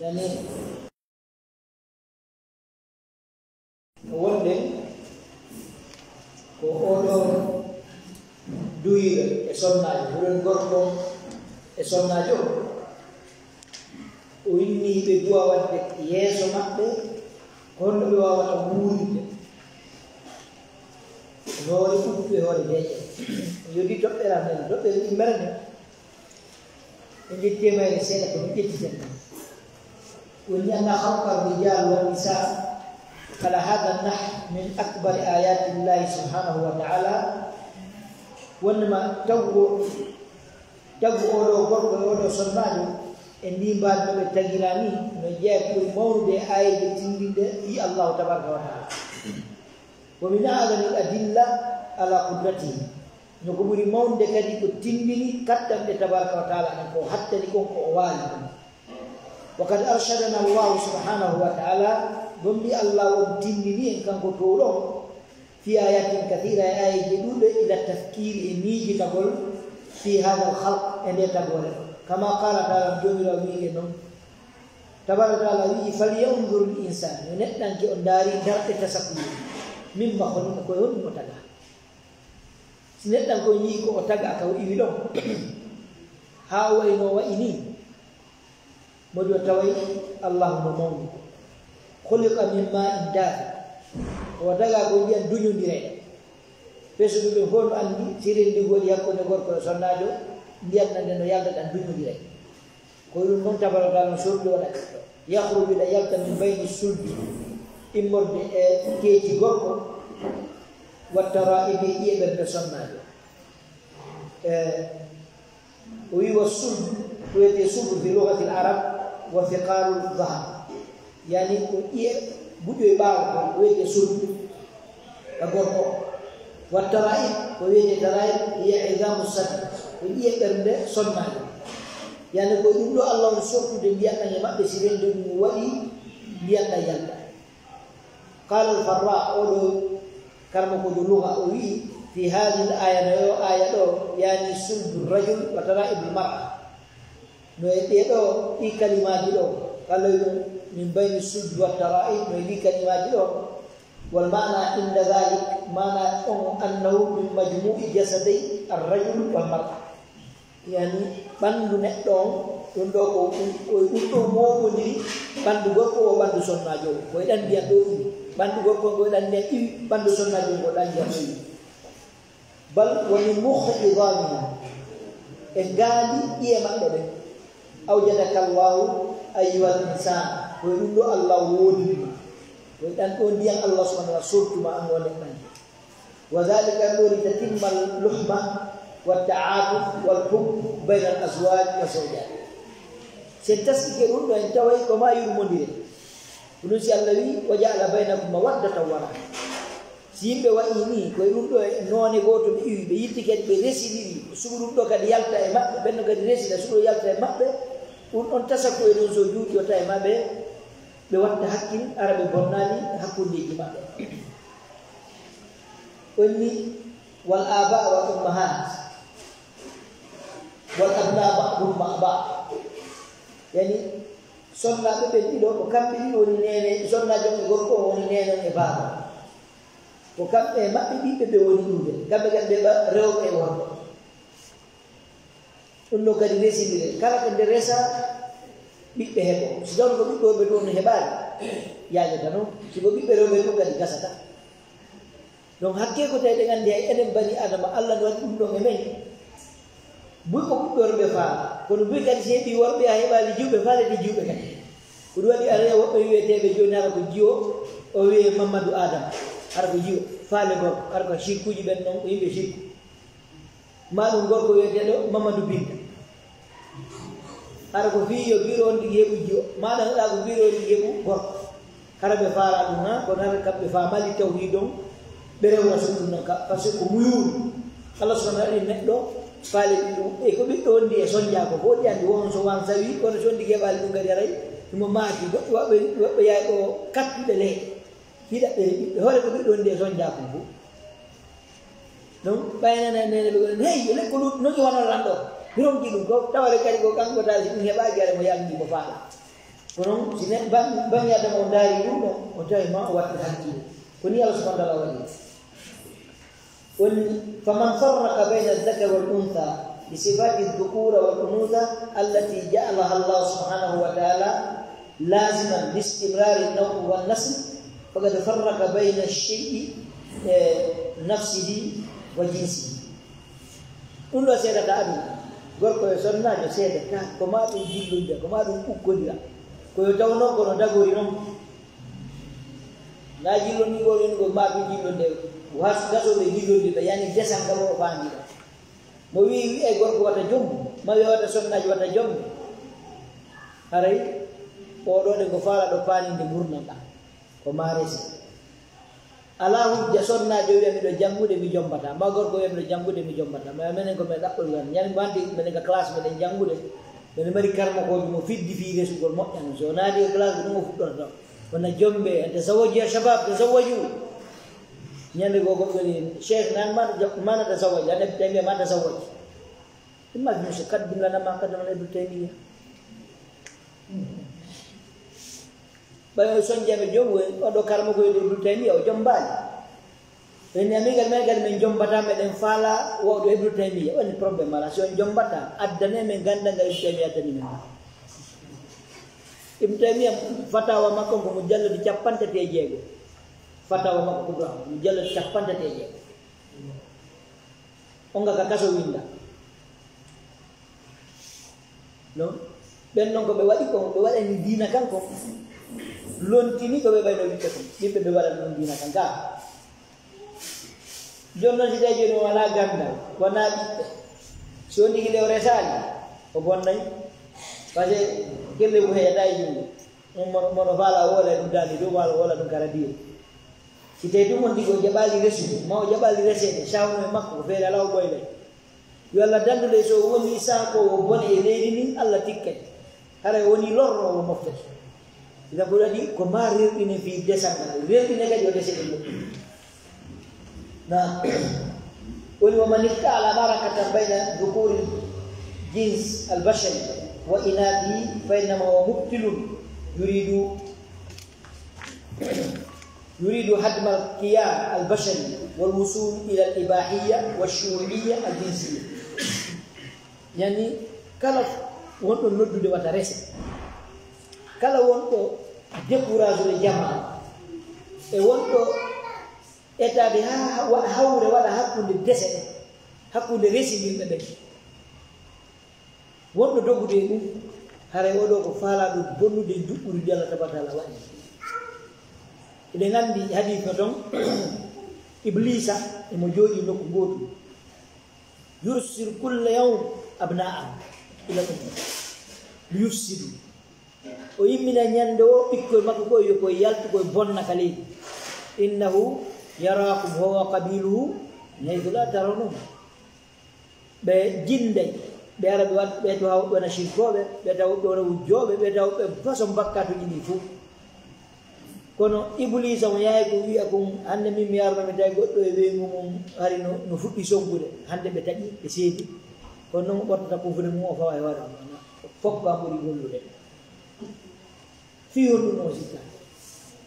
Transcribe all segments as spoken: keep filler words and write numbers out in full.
Nani wonde ko oɗo duwiiɗo e sonnaajo, huɗon gorko e sonnaajo, o inni ɓe duwa waɗde yeeso maɓɓe, ko honno ɓe waawata wuurinde. Hoore ɓuttu e hoore deeƴe. Yodi toɓɓere amen, toɓɓere ɗimmere nde. En ƴetti e mayre seeɗa ko min ƴettiten ɗum. Woni anna halqa rijal wa nisa ala hada nah min akbari ayati llahi subhanahu wa taala. Wonnema tagu, tagu oɗo gorko e oɗo sonnaajo e ndi mbaadi no ɓe tagira ni, no jeeya ko ɓuri mawnude e ayeeje tinndinde ɗi Allahu tabaraka wa taala. Wa min a'zami al-adilla ala qudratihi. No ko ɓuri mawnde kadi ko tinndini kattanɗe tabaraka wa taala ɗen, ko hattani kon, ko o waawi ɗum. Wa qad arshadana Allahu subhanahu wa taala, gomɗi Allah on tinndini en kanko towɗo on, fi ayatin kathira, e ayeeje ɗuuɗe, ila tafkiri, e miijitagol, fi hada al-khalq, e nde tagoore. Kama qala taala, Joomiraaɗo wi'i en non, tabaraka taala wi'i, "Falyanzur l-insan," yo neɗɗanke o ndaari darɗe tasakuye, "mimma khuliqa," ko e honɗum o tagaa. Si neɗɗanke on yi'i ko o tagaa ka o iwi ɗon, haa o wayi no o wayi nii, mo ɗum o taway Allahu no mawni. "Khuliqa min ma'in dafiq," o tagaa ko ndiyam duñondireeɗam. Pesuɗo ɓen fof no anndi, si renndii waɗi hakkunde gorko e sonnaajo, ndiyam nan nden no yalta ɗam duñondiray. Ko ɗum noon tabaraka taala no sordi waɗa ɗum ɗo. Yakhruju, ɗa yalta, min bayni sulbi, immorde e keeci gorko, wa tara'ibi, e ɓernde sonnaajo. E, o wi wa sulbu, ko wiyetee sulbu fi lughati al-arab, wa fiqaru dhahar. Yani ko ƴi'e guƴƴoy ɓaawo ko wiyetee sulbu ka gorko. Wa tara'ib, ko wiyetee tara'ib, hiya idhamu sabi, ko ƴi'e ɓernde sonnaajo. Yani ko ɗum ɗo Allah on sortude ndiyam ɗam e maɓɓe, si renndo ɗum waɗi ndiyam ɗam yalta. Qala al-Farra, oɗo karamokoojo lugha, o wi'i, fi hadhihi al-aya, no e o aya ɗo, yani sulbu rajul wa tara'ib al-mar'a. No e ɗee ɗo, ɗi kalimaaji ɗo, kala ɗum min bayni sulbi wa tara'ib, no e ɗi kalimaaji ɗo, wal ma'na inda dhalik, maana on annahu min majmu'i jasaday ar-rajul wal mar'a. Yani ɓanndu neɗɗo on, ɗum ɗo ko, ko e ɗum ɗo mooɓondiri ɓanndu gorko o, ɓanndu sonnaajo o. Ko e ɗan ndiyam ɗo iwi. Ɓanndu gorko on ko e ɗan ndiyam iwi, ɓanndu sonnaajo on ko ɗan ndiyam ɗo iwi. Bal wa min mukhi idhamiha, e ngaandi ƴi'e maɓɓe ɓen. Awjadaka Allahu ayyuhal insan, ko e ɗum ɗo Allah woodini ma. Ko e ɗan ɗo ndiyam Allah subhanahu wa ta'ala sortu ma an o neɗɗanke. Wa dhalika, ɗum ɗo, li tatimma al-luhma wa ta'atuf wal hub bayna al-azwaj wa zawjat. Si en taskike ɗum ɗo, en taway ko ma yurmondire. Ko ɗum si Allah wi, "Wa ja'ala baynakum mawaddatan wa rahma." Si yimɓe waɗi ni, ko e ɗum ɗo e noone gooto ɓe iwi, ɓe yitti kadi ɓe resindiri, suɓo ɗum ɗo kadi yalta e maɓɓe, ɓen no kadi resida, suɓo yalta e maɓɓe, ɗum ɗon tasakuye ɗon so juuti o tawi maɓɓe, ɓe watta hakkil, ara ɓe bonnaali hakkundeeji maɓɓe. Onni, wal aba wal ummahat, wal abna ba'duhum ma ba'd. Yani, sonnaaɓe ɓen ɗiɗo, ko kamɓe ɗiɗo woni neene, sonnaajo on e gorko on woni neene on e baaba. Ko kamɓe e maɓɓe ɓiɓɓe ɓe woni ɗuuɗe. Kamɓe kadi ɓe ɓa-, rewɓe e worɓe. Ɗum ɗo kadi resindire. Kala ko nde resa, ɓiɓɓe heɓo. Si taw ko ɓiɓɓe worɓe tun heɓaali, yaajata non. Si ko ɓiɓɓe rewɓe tun kadi gasata. Donc, hakkee ko tawi ɗen anndi hay enen bani Adama, Allah no waɗi ɗum ɗon e men. Buy ko ɓiɓɓe worɓe faala. Kono buy kadi si heɓii worɓe, a heɓaali jiwɓe, faale ɗi jiwɓe kadi. Ko ɗum waɗi a rewa woɓɓe wiyeteeɓe jooni hara ko jiwo, o wiyee Mamadou Adama. Hara ko jiwo, faale gorko, hara ko sirkuuji ɓen non, ko yimɓe sirku. Maa ɗum gorko wiyeteeɗo Mamadou Binta. Hara ko fii yo biro on tigi heɓu jiwo. Maa ɗum haɗa ko biro on tigi heɓu gorko. Hara ɓe faala ɗum, ha? Kono hara kamɓe faamaali tawhiid on, ɓe rewra so ɗum non ka, parce que ko muyuuru. Allah subhanahu wa ta'ala neɗɗo faale ɗum. E ko ɓiɗɗo wondi e sonjaa ko, ko wondi anndi won so wan sawi, kono so wondi geɓaali ɗum kadi aray, himo maaki. Goɗɗo waɓɓe, waɓɓe yaay ɗo kattuɗe leyɗe. Hiɗa ɓe ɓiɓɓe, hoore ko ɓiɗɗo wondi e sonjaa ko fof. Donc, ɓay nana nene ɓe goɗɗo, hey, yo lekko luut, non e wano lanɗo. Mi ronki ɗum ko, tawale kadi ko kanko tawi si ɗum heɓaaki, aray mo yalndi mo faala. Ko noon, si neɗɗo ban-, banii Aadama o ndaari ɗum ɗo, o tawi ma o waɗi hakkille. Ko nii Allah subhanahu wa ta'ala waɗi. Woni, فمن فرق بين الذكر والأنثى بصفات الذكورة والأنوثة التي جعلها الله سبحانه وتعالى لازما لاستمرار النوع والنسل فقد فرق بين الشيء، eh, نفسه وجنسه. Ɗum ɗo seedata aduna. Gorko e sonnaajo seedata, ko maa ɗum jillondira, ko maa ɗum ukkondira. Ko yo taw noon kono dagori noon. Naa jillondingol en ko maa ɗum jillonde. Has gasooɓe jillondirta, yani desan kam o faandira. Mo wii, wii e gorko wata jombu, ma wii wata sonnaajo wata jombu. Haray, oɗo de ko faala ɗo faaninde ngurndan ɗan. Ko maa resi. Alaa hujja sonnaajo wiya miɗo janngude, mi jombataa. Ma gorko wiya miɗo janngude, mi jombataa. Ma menen ko men ɗaɓɓol ngan. Ñande mbo hannde menen ka classe meɗen janngude. Menen mari karmokoojo mo fiddi fii resugol moƴƴan. So naati e classe ko ɗum o fuɗɗorto. Wona jombe, tazawwaju ya shabab, tazawwaju. Ñande goo goɗɗo ni, Cheikh nan ma, ma natazawwaj, ande ɓe mbiya ma tazawwaj. Imma bi musu kaddu lana ma kaddu lana Ibnu Taymiya. Ɓay o sonjame jom, o ɗo karmo ko Ibnu Taymiya, o jombaali. En ni amigal men gal men jombata, meɗen faala wawɗo Ibnu Taymiya. Woni problème ala, si on jombata, addane men ganda ngal Ibnu Taymiya addani men. Ibnu Taymiya fatawa makko ko mujalladi cappantati e jeego. Fatawa makko kubra, mujalladi cappantati e jeego. On nga ka kaso winda. Non? Ɓen non ko ɓe waɗi ko, ɓe waɗani diina kan ko. Lontini ko ɓe ɓayno ɓiɓɓe kon. Ɓiɓɓe ɓe waɗani ɗum diina kan ka. Jooni non si tawi jooni o alaa ganndal, wonaa ɓiɓɓe. Si on tigi le o resaali, o bonnay. Parce que kelle mo heyata e junngo. Ɗum mono, mono faala woola e ɗum daande dow, wala woola ɗum kara diye. Si tawi ɗum on tigi o jaɓaali resude, ma o jaɓaali reseede, sawno e makko, ko feere alaa o ɓoylay. Yo Allah danndu nde so o woni saakoowo bone e leydi ndin, Allah tikkay. Haray o woni lorroowo mofte. Ina ko waɗi ko maa rerɗine fii desangal, rerɗine kadi o dese ɗum. Na. Woni, ومن افتعل معركة بين ذكور الجنس البشري وإناثه فإنما هو مبطل يريد، يريد هدم الكيان البشري والوصول إلى الإباحية والشيوعية الجنسية. Yani, kala wonɗo noddude wata rese, kala wonɗo découragé jamaa, e wonɗo etaade haa wa-, hawre waɗa hakkunde dese ɗen, hakkunde resindirɓe ɓen. Wonɗo dogude e ɗum, haray oɗo ko faalaaɗo bonnude njuɓɓudi ndi Allah tabaaraka wa ta'aala waɗi. Eɗen anndi hadiis no ton, Ibliisa emo jooɗii nokku ngootu. يرسل كل يوم أبناءه إلى الأرض ليفسدوا. O immina ñande o ɓikkoy makko koy yo koy yaltu koy bonna ka leydi. إنه يراكم هو وقبيله من حيث لا ترونهم. Ɓe jinday, ɓe ara ɓe waɗ-, ɓe tawa woɓɓe wona sirkooɓe, ɓe tawa woɓɓe wona wujjooɓe, ɓe tawa woɓɓe façon bakkatuuji ɗi fof. Kono Ibuliisa mo yahay ko wi'a kon, hannde min mi arno mi tawi goɗɗo e weyngu mum hari no, no fuɗɗi sonkude. Hannde ɓe taƴi, ɓe seedi. Kono noon o ɓortata kofude mum o fawa e hoore mum. Fof ko an ɓuri gollude. Fii honɗum non sikka?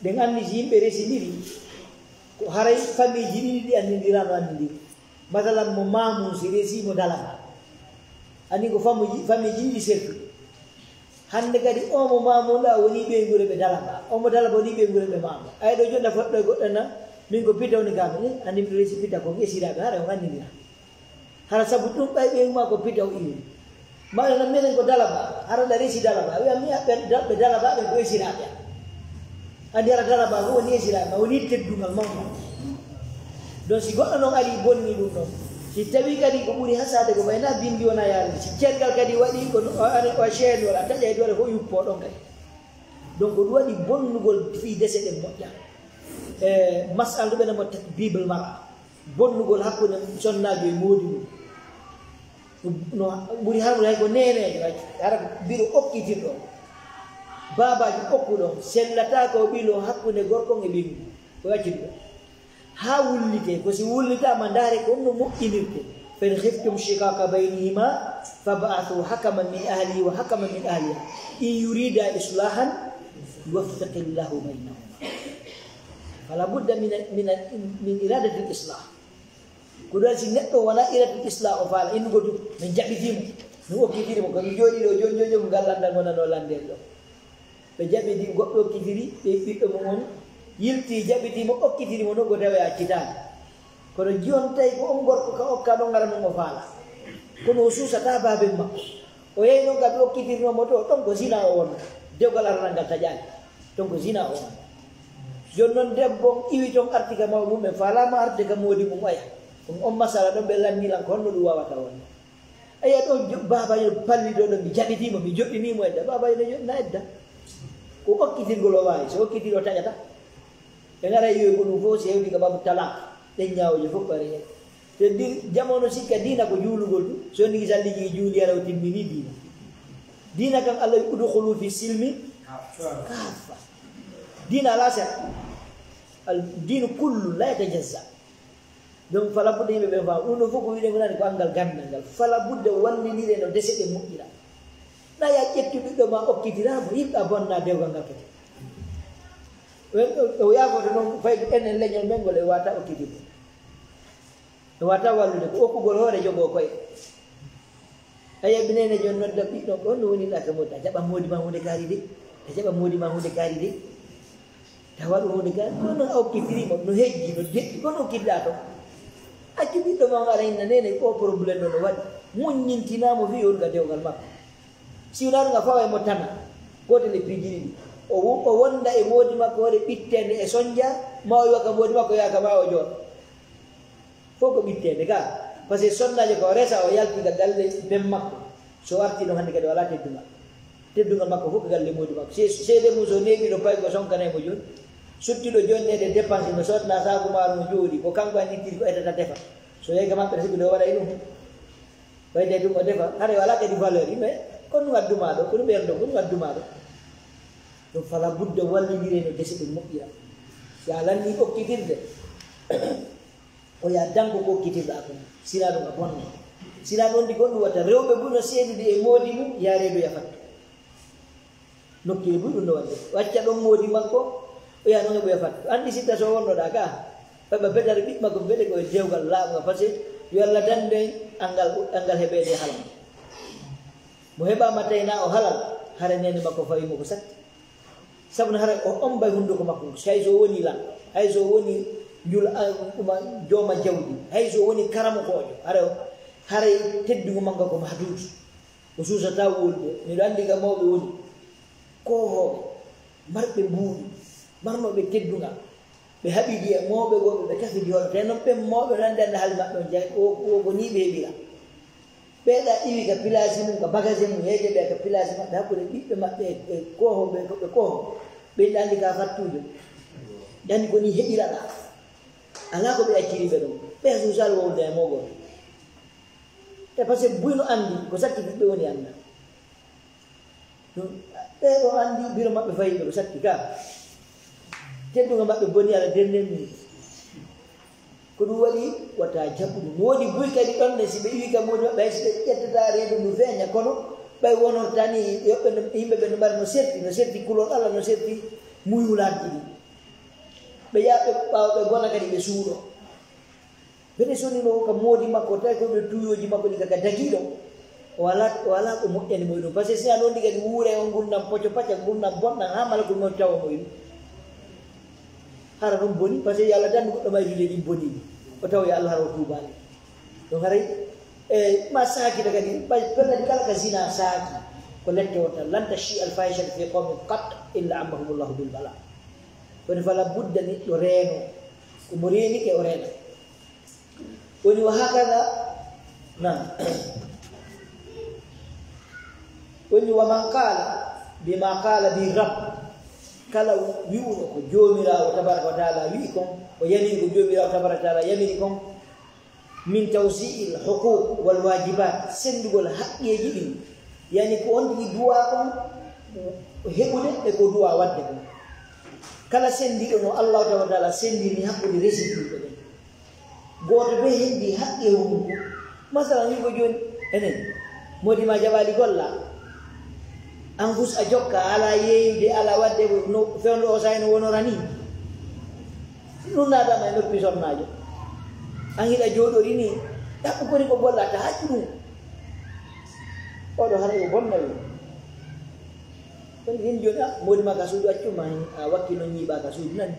Ɗen anndi si yimɓe resindiri, ko haray famiiji ɗiɗi ɗi anndindiraano anndindiri. Masalan, mo Maamun si resi mo Dalaba. Anndi ko famuji-, famiiji ɗiɗi sertuɗi. Hannde kadi o mo Maamun ɗa woni ɓeynguure ɓe Dalaba. O mo Dalaba woni ɓeynguure ɓe Maamun. Ay ɗo joɗɗa foɗɗo e goɗɗo na, min ko Pita woni kam. Eh, anndi miɗo resi Pita ko esiraaɓe, haray on anndindira. Hara sabu ɗum ɓay ɓeyngu ma ko Pita o iwi. Maɗa nan menen ko Dalaba, hara ɗa resi Dalaba. Wiya mi ɓe da-, ɓe Dalaba ɓe ko esiraaɓe. Anndi hara Dalaba ko woni esiraaɓe, ma woni teddungal mawɗo. Donc si goɗɗo noon ari bonni ɗum ɗon, si tawi kadi ko ɓuri hasaade ko ɓay na binndi wona yaade, si cergal kadi waɗi ko no, o, o, o ceeni wala taƴa e doole fof yuppo ɗon kadi. Donc ko ɗum waɗi bonnugol fii dese ɗen moƴƴa. E masal ɗum ɓe namo Bible mara. Bonnugol hakkunde sonnaajo e moodi mum. No ɓuri harmude hay ko neeneejo, hay hara ko biro okkitirɗo. Baabaajo okkuɗo, sellata ko ɓilo hakkunde gorko e ɓeyngu. Ko accituɗo. Haa wullitee, ko si wullitaama ndaare ko no moƴƴinirtee. فإن خفتم شقاق بينهما فابعثوا حكما من أهله وحكما من أهلها إن يريدا إصلاحا يوفق الله بينهما. فلا بد من من من إرادة الإصلاح. Ko ɗum si neɗɗo wona iratul islah, o faala innugol ɗum, min jaɓɓitii mo, min okkitiri mo, ko min jooɗii ɗo jooni jooni jooni, ngal lanndal ngonanoo lanndeen ɗo. Ɓe jaɓɓitii, goɗɗo okkitiri ɓe ɓiɗɗo mum on, yiltii, jaɓɓitii mo, okkitiri mo, non ko tawi a accitaani. Kono jooni tawi ko on gorko ka okkaa ɗon, ngara non o faala. Kono o suusataa baaben makko. O yehi non ka ɓe okkitirnoo mo to, ton ko zina o wonnoo. Dewgal aranal ngal taƴaali. Ton ko zina o wonnoo. Jooni non debbo on iwi ton, arti ka mawɓe mum, ɓe faalaama arde ka moodi mum, aya. On, on masala ɗon ɓe lanndii lan ko honno ɗum waawata wonde. Aya ɗo jo-, baaba yo palli ɗo ɗo, mi jaɓɓitii mo, mi joɗɗinii mo edda. Baaba yo na edda. Ko okkitirgol o waawi, so okkitiri o taƴata. Ɓe ngara yiyoy ko ɗum fof, so hewti ka babu talak, ɗen ñaawooje fof ɓari heen. Te di-, jamono sikka diina ko juulugol ɗum. So ndigi salliiji ɗi juuli, ara o timmini diina. Diina kan Allah wi, "Udkhulu fi silmi kaffa." Diina alaa seɗɗa. Al diinu kullu la yatajazza. Donc, fala budda yimɓe ɓe faama. Ɗum ɗo fof ko wiɗen ko nani ko anngal ganndal ngal. Fala budda wallindire no dese ɗe moƴƴira. Na ya ƴettu ɓiɗɗo ma okkitira mo, yimɓe a bonna dewgal ngal kadi. O, o, o yaafoto noon fayde enen leñol men ngol e wata okkitirde. E wata wallude ko okkugol hoore jogoo koye. A yaɓɓinene jooni nodda ɓiɗɗo ko no woni ɗa ka moodi. A jaɓa moodi ma huunde kaari de. A jaɓa moodi ma huunde kaari de. Ta waɗu huunde kaari. Kono a okkitiri mo, no hejji, no deƴƴi, kono okkitɗa to. Accu ɓiɗɗo ma o ara inna nene ko problème no waɗi. Muññintina mo fii on ka dewgal makko. Si wonaa ɗum a fawa e mo tana. Gootel e piiji ɗiɗi. O wo-, o wonda e moodi makko hoore ɓitteende e sonja, ma o iwa ka moodi makko yaaka ma o jooɗo. Fof ko ɓitteende ka. Parce que sonnaajo ko o resa, o yalti ka galle ben makko. So arti ɗo hannde kadi o alaa teddungal. Teddungal makko fof ko galle moodi makko. Se-, seede mum so neeɓi ɗo payi ko sonkana e mo jooni. Suttiɗo jonnede dépense no sodna saaku maaro mo jooɗi. Ko kanko an ittiri ko etata defa. So yehi ka maɓɓe sibi ɗo waɗa e ɗum. Wayde ɗum o defa. Hara o alaa kadi valeur. Mais ko ɗum adduma ɗo, ko ɗum ɓerɗo, ko ɗum adduma ɗo. Ɗum fala budda wallindire no dese ɗum moƴƴira. Si a lanni okkitirde. O yaa danko ko okkitirɗaa kon, sinaa ɗum a bonna. Sinaa ɗum di gonɗum watta rewɓe buy no seedude e moodi mum, yaa reedoya fattu. Nokkeeli buy ɗum no waɗde. O acca ɗon moodi makko, o yaa noon e ɓoya fattu. Anndi sitta so wonnoɗaa ka, ɓaɓa bedare ɓiɓɓe makko mbiyete ko e dewgal laaɓngal, parce que yo Allah danndu en anngal, anngal heɓeede halal. Mo heɓaama tawi na o halal, hara neene makko fawi mo ko satti. Sabu no haray o ombay hunnduko makko ngu, hay so woni lan, hay so woni njul-, a, ɗuma, jooma jawdi, hay so woni karamokoojo, haray, haray teddungo makko ko mahduudu. O suusataa wulde. Miɗo anndi kam mawɓe woni koohooɓe, marɓe mbuuɗi, marnooɓe teddungal. Ɓe haɓidi e mawɓe goo, ɓe kafidi hoɗo. Te noon ɓen mawɓe no anndi anndi haali maɓɓe on jay, o, o ko nii ɓe heɓira. Ɓeeɗa iwi ka pilaasi mum, ka bagage mum, heede ɓe ka pilaasi maɓɓe, hakkunde ɓiɓɓe maɓɓe e, e koohooɓe, ko ɓe koohoo. Ɓe ɗaandi ka fattuujo. Ɗaandi ko nii heɓiraɗaa. Alaa ko ɓe acciri ɓe ɗon. Ɓe suusal wowde e mogo. E parce que buy no anndi, ko sakki ɓiɓɓe woni annda. Ɗum, ɓee ɗoo anndi biro maɓɓe fayiɓe ko satti ka. Teddungal maɓɓe boni ala dernier minute. Ko ɗum waɗi wata jaɓu ɗum. No woodi buy kadi ɗon ne, si ɓe iwi ka moodi maɓɓe, hay si ɓe ƴettata reedu ndu feeña, kono ɓay wonortani yoɓɓe no, yimɓe ɓe no mari no serti, no serti kulol Allah, no serti muyulaanti ɗi. Ɓe yaa ɓe ɓaawa ɓe gona kadi ɓe suuɗo. Bene so woni no ka moodi makko, tawi ko ɓe tuuyooji makko ɗi kaka dagiiɗo. O alaa, o alaa ko moƴƴani mo e ɗum. Parce que si a ɗon ɗi kadi wuure on ngurndan poco pacca, ngurndan bonɗan, haa malakul mawti tawa mo e ɗum. Hara ɗum boni, parce que yo Allah dandu goɗɗo mayrude ɗin boniɗi. O tawa yo Allah hara o tuubaali. Ɗum haray, e, ma saakita kadi, ɓay pelladi kala ka zina saaki, ko lette wonta. Lan tashi al fahishatu fi qawmin qat illa ammahumullahu bil bala. Kono fala budda neɗɗo reeno. Ko mo reenike o reena. Woni wa hakada, na. Woni wa man qala bima qala bi rabb. Kala wi'uɗo ko Joomiraawo tabaraka wa taala wi'i kon, o yamiri ko Joomiraawo tabaraka wa taala yamiri kon, min tawsi'il huquq wal wajibat, senndugol haqqeeji ɗin. Yani ko on tigi duwa kon, heɓude e ko duwa waɗde kon. Kala senndiiɗo no Allahu tabaraka wa taala senndini hakkunde residiiɓe ɓen. Gooto bee heɓi haqqe huɗum ko, Masalan, wi'go jooni, enen, moodi ma jaɓaali golla. An fus a jokka, ala yeeyude, ala waɗde ko no fewndo o sa'i no wonora ni. Si ɗum naatama e noppi sonnaajo. An hiɗa jooɗori ni, ɗaɓɓu koni ko gollata, haccu ɗum. Oɗo haray ko bonna wi. Kono hin jooni, a, moodi ma ka suudu, accu ma hin, a wakki non ñiiɓa ka suudu nani,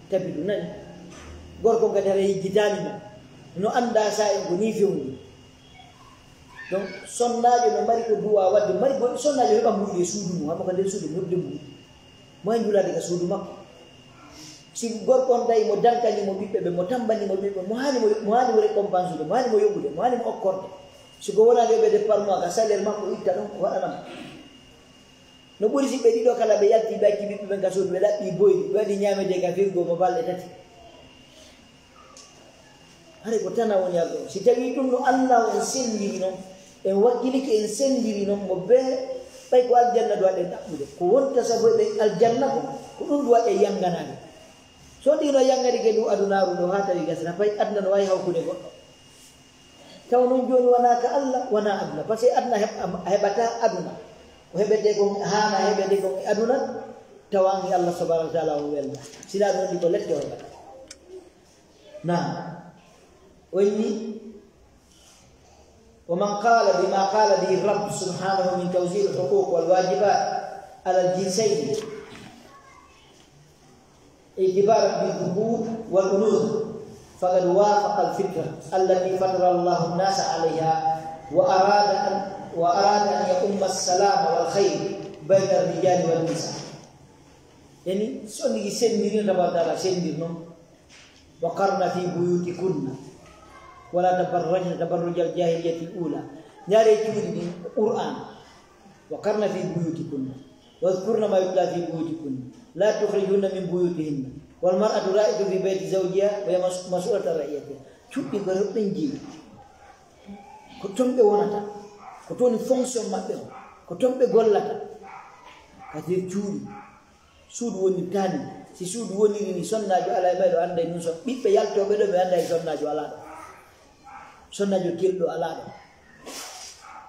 tabitu nani. Gorko kadi haray yejjitaani mo. No annda sa'in ko ni fewndi. Donc, sonnaajo no mari ko duwa waɗde, mari goɗɗo sonnaajo heɓa mbuuɗi e suudu mum, amma ko nder suudu mum, heɓde mbuuɗi. Mo en njulaade ka suudu makko. Si gorko on tawi mo dankani mo ɓiɓɓe ɓe, mo tambani mo ɓiɓɓe, mo haani mo, mo haani mo récompense ude, mo haani mo yoɓude, mo haani mo okkorde. Si ko wonaade yoɓeede par mois, ka salaire makko itta ɗon, waɗana mo. No ɓuri si ɓe ɗiɗo kala ɓe yalti, ɓe acci ɓiɓɓe ɓen ka suudu, ɓe ɗaɓɓi boyli, ɓe waɗi ñaamede ka frigo mo balɗe tati. Haray ko tana woni arɗo. Si tawii ɗum no Allah en senndiri non, en wakkilike en senndiri non mo bee, ɓay ko aljanna duwaɗen ɗaɓɓude. Ko wonta sabu eɗen aljanna ko, ko ɗum duwaɗen yannganaade. So ɗii no yannganike ndu adunaaru ndu haa tawi gasata, pay aduna no waawi hawkude goɗɗo. Taw non jooni wonaa ka Allah, wonaa aduna. Parce que aduna heɓ-, a heɓataa aduna. Ko heɓetee ko haana heɓetee ko e aduna, tawa an e Allah subhanahu wa ta'ala on welna. Sinaa ɗum ɗi ko lette o heɓata. Naam. O inni, ومن قال بما قال به الرب سبحانه من توزيع الحقوق والواجبات على الجنسين اعتبارا بالذكور والأنوثة فقد وافق الفطرة التي فطر الله الناس عليها وأراد أن، وأراد أن يعم السلام والخير بين الرجال والنساء. Yani, so on nigi senndiri, tabaraka taala senndiri non. وقرن في بيوتكن ولا تبرجن تبرج الجاهلية الأولى. Ndaaree cuuɗi ɗin, Qur'an. وقرن في بيوتكن واذكرن ما يتلى في بيوتكن لا تخرجن من بيوتهن والمرأة راعية في بيت زوجها وهي مس-، مسؤولة عن رعيتها. Cuuɗi ko rewɓe jeyi. Ko ton ɓe wonata. Ko ton fonction maɓɓe on. Ko ton ɓe gollata. Ka nder cuuɗi. Suudu wonirtaani. Si suudu woniri ni, sonnaajo alaa e mayɗo annday nun son. Ɓiɓɓe yaltooɓe ɗo, ɓe annday sonnaajo alaa ɗo. Sonnaajo kelɗo alaa ɗo.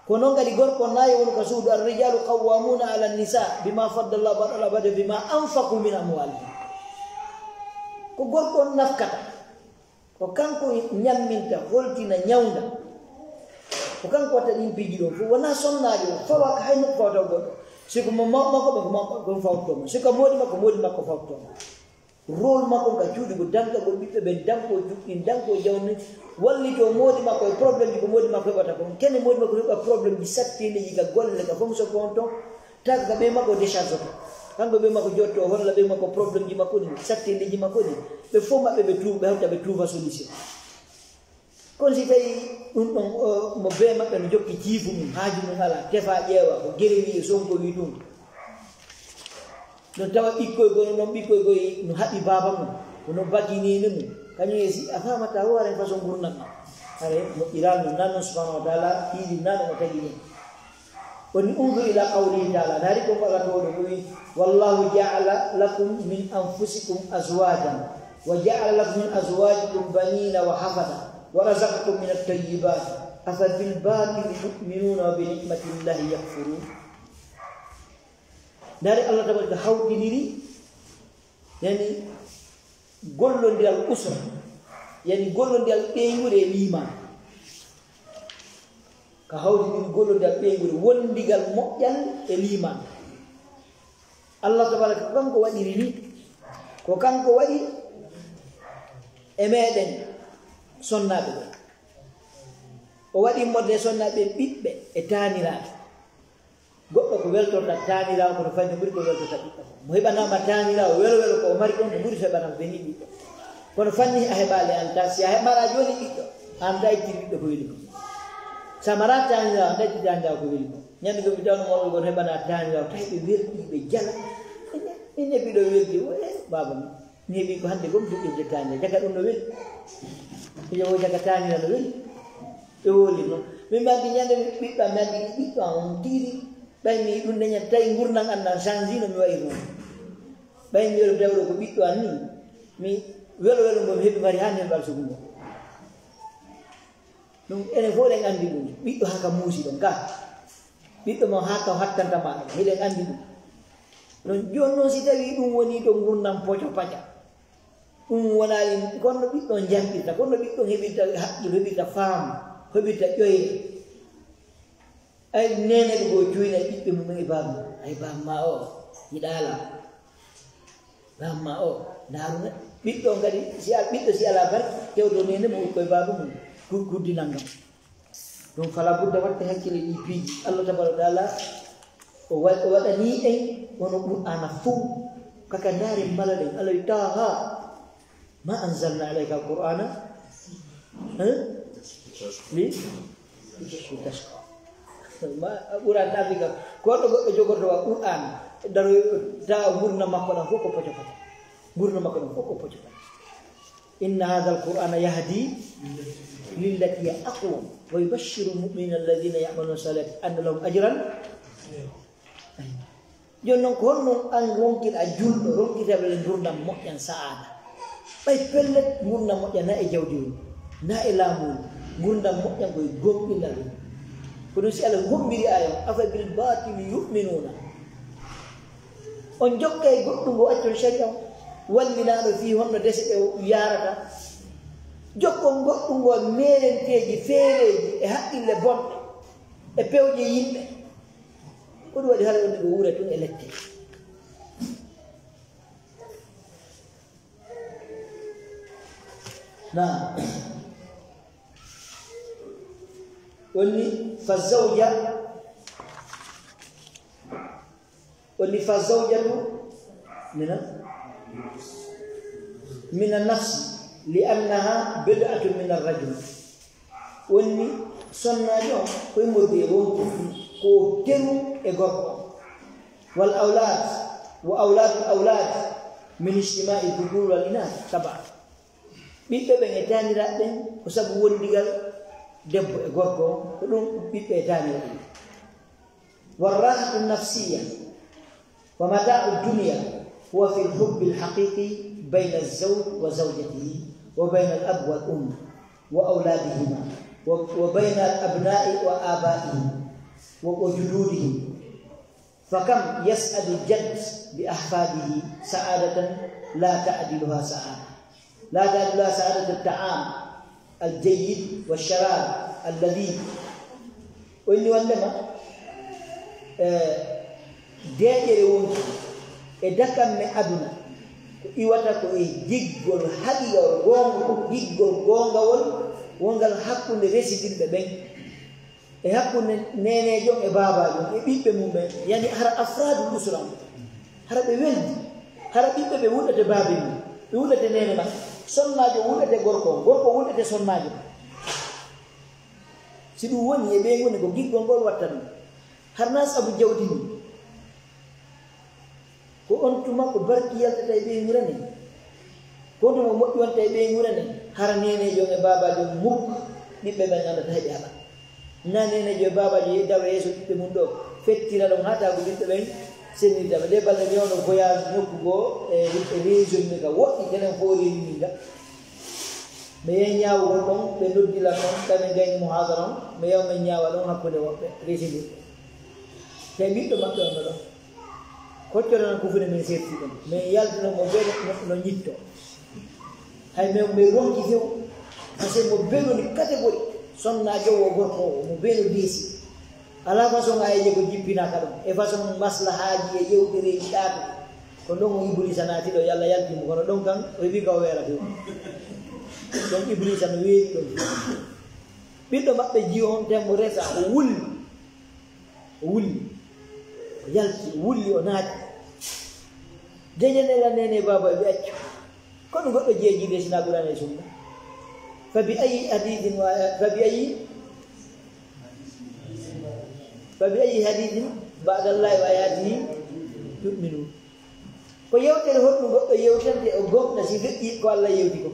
Ko non kadi gorko on na e wonu ka suudu, الرجال قوامون على النساء بما فضل الله بعضهم على بعض وبما أنفقوا من أموالهم. Ko gorko on nafkata. Ko kanko ñamminta, holtina, ñawnda. Ko kanko watta ɗin piiji ɗon fof. Wonaa sonnaajo o, fawa ka hay nokku fawata goɗɗo. Si ko mo mawɓe makko ɓe, ko mawɓe makko fawtotoo mo. Si ko moodi makko, moodi makko fawtotoo mo. Rôle makko ka cuuɗi ko dankagol ɓiɓɓe ɓen, danko juɓɓin, danko jawni, wallito moodi makko e problème ji ko moodi makko heɓata kon. Kene moodi makko heɓa problème ji satteeleji ka golle, ka fonction kon ton. Taga ka ɓe makko décharge to. Kanko ɓe makko jotto, o holla ɓe makko problème ji makko ɗin, satteeleji makko ɗin. Ɓe fof maɓɓe ɓe tuuba, ɓe hawta ɓe tuuba solution. Kono si tawi ɗum ɗon, o, mo bee maɓɓe no jokki jiifu mum, haaju mum alaa, tefa ƴeewa, ko Gere wi e Sonko wi ɗum. Ɗon tawa ɓikkoy goo, ɗon ɓikkoy goo no haɓi baaba mum, kono baginini mum. Kañum e si a faamata o haren façon ngurndan ɗan. Hare moƴƴiral no nan non subhanahu wa taala, hiili nan o tagi ɗum. Woni, انظر إلى قوله تعالى, dari ko Allah tawɗo ko wi, والله جعل لكم من أنفسكم أزواجا وجعل لكم من أزواجكم بنين وحفدة ورزقكم من الطيبات أفبالباطل يؤمنون وبنعمة الله يكفرون. Dari Allah tabaraka hawtiniri, yani, gollondiral usra, yani gollondiral ɓeynguure e liimaan. Ka hawtidiri gollondiral ɓeynguure, wondigal moƴƴal e liimaan. Allah tabaraka ko kanko waɗiri ni, ko kanko waɗi e meɗen sonnaaɓe ɓe. O waɗi modde sonnaaɓe ɓiɓɓe e taaniraaɓe. Goɗɗo ko weltorta taaniraawo, kono fanni ɓuri ko weltorta ɓiɗɗo ko. Mo heɓanaama taaniraawo welo welo ko o mari ɗon, ko ɓuri so heɓanaama beni ɓiɗɗo. Kono fanni a heɓaali an tan, si a heɓ-, mara jooni ɓiɗɗo, an ta itti ɓiɗɗo ko weli ko. Sa mara taaniraawo, an ta itti taaniraawo ko weli ko. Ñande goo mi tawno mawɓe goo no heɓana taaniraawo, tawi ɓe welɗi, ɓe jala. Min ne ɓiɗɗo weldi, o, e, baaba mi. Mi heɓi ko hannde gom duɗɗirde taaniraawo. Jaka ɗum no weli. Miɗo wo jaka taaniraawo no weli. Ɓe woli noon. Min mandi ñande mi ɓiɗɗo am, mandi ɓiɗɗo am on tiiri. Ɓay mi ɗum ne ñande tawi ngurndan an nan change no mi wayi noon. Ɓay mi welo dawɗo ko ɓiɗɗo an ni. Mi welo welo ngo mi heɓi mari haa nden ɓal sugu ngo. Ɗum enen fof eɗen anndi ɗum. Ɓiɗɗo haka muusi ɗon ka. Ɓiɗɗo mo haka hattanta ma ɗon. Hiɗen anndi ɗum. Non jooni noon si tawii ɗum woni ɗo ngurndan poco paca. Ɗum wonaali kono no ɓiɗɗo on janngirta, kono no ɓiɗɗo on heɓirta haqqil, heɓirta faamu, heɓirta ƴoyre. Ay neene ɗo goo cuuyna ɓiɓɓe mum e baaba mum. Ay baaba ma o, yiɗaala. Baaba ma o, ndaaruna. Ɓiɗɗo on kadi, si al-, ɓiɗɗo si alaa barke, tewdo neene mum, koye baaba mum, gu-, guddinan ngam. Ɗum fala budda waɗde hakkille ɗi piiji. Allah tabaaraka wa taala o wa-, o waɗanii en wano Qur'aana fof. Kaka ndaari mbala ɗen. Allah wi, "Taaha, ma anzalna alayka al-Qur'aana, eh? Li, li tashqa." Ma, Qur'aan naati kam. Ko ɗo goɗɗo jogorto wa Qur'aan, daro tawa ngurndan makko ɗan fof ko poco poco. Ngurndan makko ɗan fof ko poco poco. Inna haadha al-Qur'aana yahdi lillati hiya aqwam wa yubashshiru al-mu'minina alladhina ya'maluna salihati anna lahum ajran. Jooni noon, ko honno an ronkir-, a julɗo, ronkirta ɓe ngurndan moƴƴan sa'aada? Ɓay pellet, ngurndan moƴƴan na e jawdi woni, na e laamu woni. Ngurndan moƴƴan ko e gomɗinal woni. Ko ɗum si Allah hombiri aaya on, "Afa bil baatili yu'minuuna." On jokkay goɗɗum ngo accon sariya on, wallinaaɗo fii honno dese ɗe yaarata. Jokkon goɗɗum ngo meerenteeji, feereeji e haqqille bonɗe e pewje yimɓe. Ko ɗum waɗi hara wonde ko wuura tun e lette. Naam. Woni fa zawja, woni fa zawjatu mina, mina nafsi, li annaha bid'atun mina rajul. Woni sonnaajo on, ko e mordi e wonki, ko teru e gorko on. Wal awlaad, wa awlaadul awlaad, min ijtimaa'i dhukuur wal inaas, taba. Ɓiɓɓe ɓen e taaniraaɓe ɓen, ko sabu wondigal debbo e gorko on, ko ɗum ɓiɓɓe e taaniraaɓe ɓen. Wa raahatu nafsiyya, wa mataa'u dunya, huwa fil hubbil haqiqi bayna zawj wa zawjatihi, wa bayna al ab wal um, wa awlaadihima, wa, wa bayna al abnaa'i wa aabaa'ihim, wa, wa juduudihim. Fakam yas'adu al-jadd bi ahfadihi sa'adatan la ta'diluha sa'ada. La ta'diluha sa'adatu at-ta'am al-jayyid wa ash-sharab al-ladhidh. O inni wondema, eh, deeƴere wonki e dakamme aduna, ko iwata ko e giggol haqiiqawol, goonga, giggol goongawol wongal hakkunde residirɓe ɓen. E hakkunde neeneejo on e baabaajo on e ɓiɓɓe mum ɓen, yani hara afraadul usra on, hara ɓe weldi, hara ɓiɓɓe ɓe wuɗɗata baabe mum, ɓe wuɗɗata neene makko, sonnaajo wuɗɗata gorko on, gorko wuɗɗata sonnaajo. Si ɗum woni e ɓeyngu ne, ko giggol ngol watta ɗum. Har naa sabu jawdi ndin. Ko on tuma ko barki yaltata e ɓeyngu ran en. Ko on tuma moƴƴi wonta e ɓeyngu ran en. Hara neeneejo on e baabaajo on muk, ɓiɓɓe ɓen anndata heɓe haɓa. Naa neeneejo e baabaajo yehi dawa yeeso ɓiɓɓe mum ɗo, fettira ɗon haa taa ko ɓiɓɓe ɓen sennirta ɓe. Nde balɗe mi wano voyage nokku goo e, e région mi ka woɗɗi, telen fof réunion min ga. Mi yehi ñaawugol ɗon, ɓe noddi lan ɗon, tawi min gayni muhaadara on, mi yaha min ñaawa ɗon hakkunde woɓɓe, resindinɓe. Tawi ɓiɗɗo maɓɓe on no ɗon. Koccoro nan kufune min serti ɗon. Min yaltino mo bee no, no ñitto. Hay min, min ronki few. Parce que mo bee woni catégorie. Sonnaajo o, gorko o, mo bee no deesi. Alaa façon ayeeje ko jippinaaka ɗon. E façon maslahaaji e yewtereeji ɗaaka. Ko ɗon o Ibuliisa naati ɗo, yo Allah yaltin mo. Kono ɗon kan, o heɓi ka o weera few. Ɗon Ibuliisa no weeri ɗon. Ɓiɗɗo maɓɓe jiyo on tembo resa, o wulli. O wulli. O yalti, o wulli, o naati. Dejenela nene baaba ɓe accu. Kono goɗɗo jeeji de sina Qur'aana e Sunna. Fa bi ayyi hadithin wa, fa bi ayyi, fa bi ayyi hadithin ba'da Allahi wa ayatihi tu'minun. Ko yewtere honɗum goɗɗo yewtante o gomɗina si feƴƴi ko Allah yewti ko?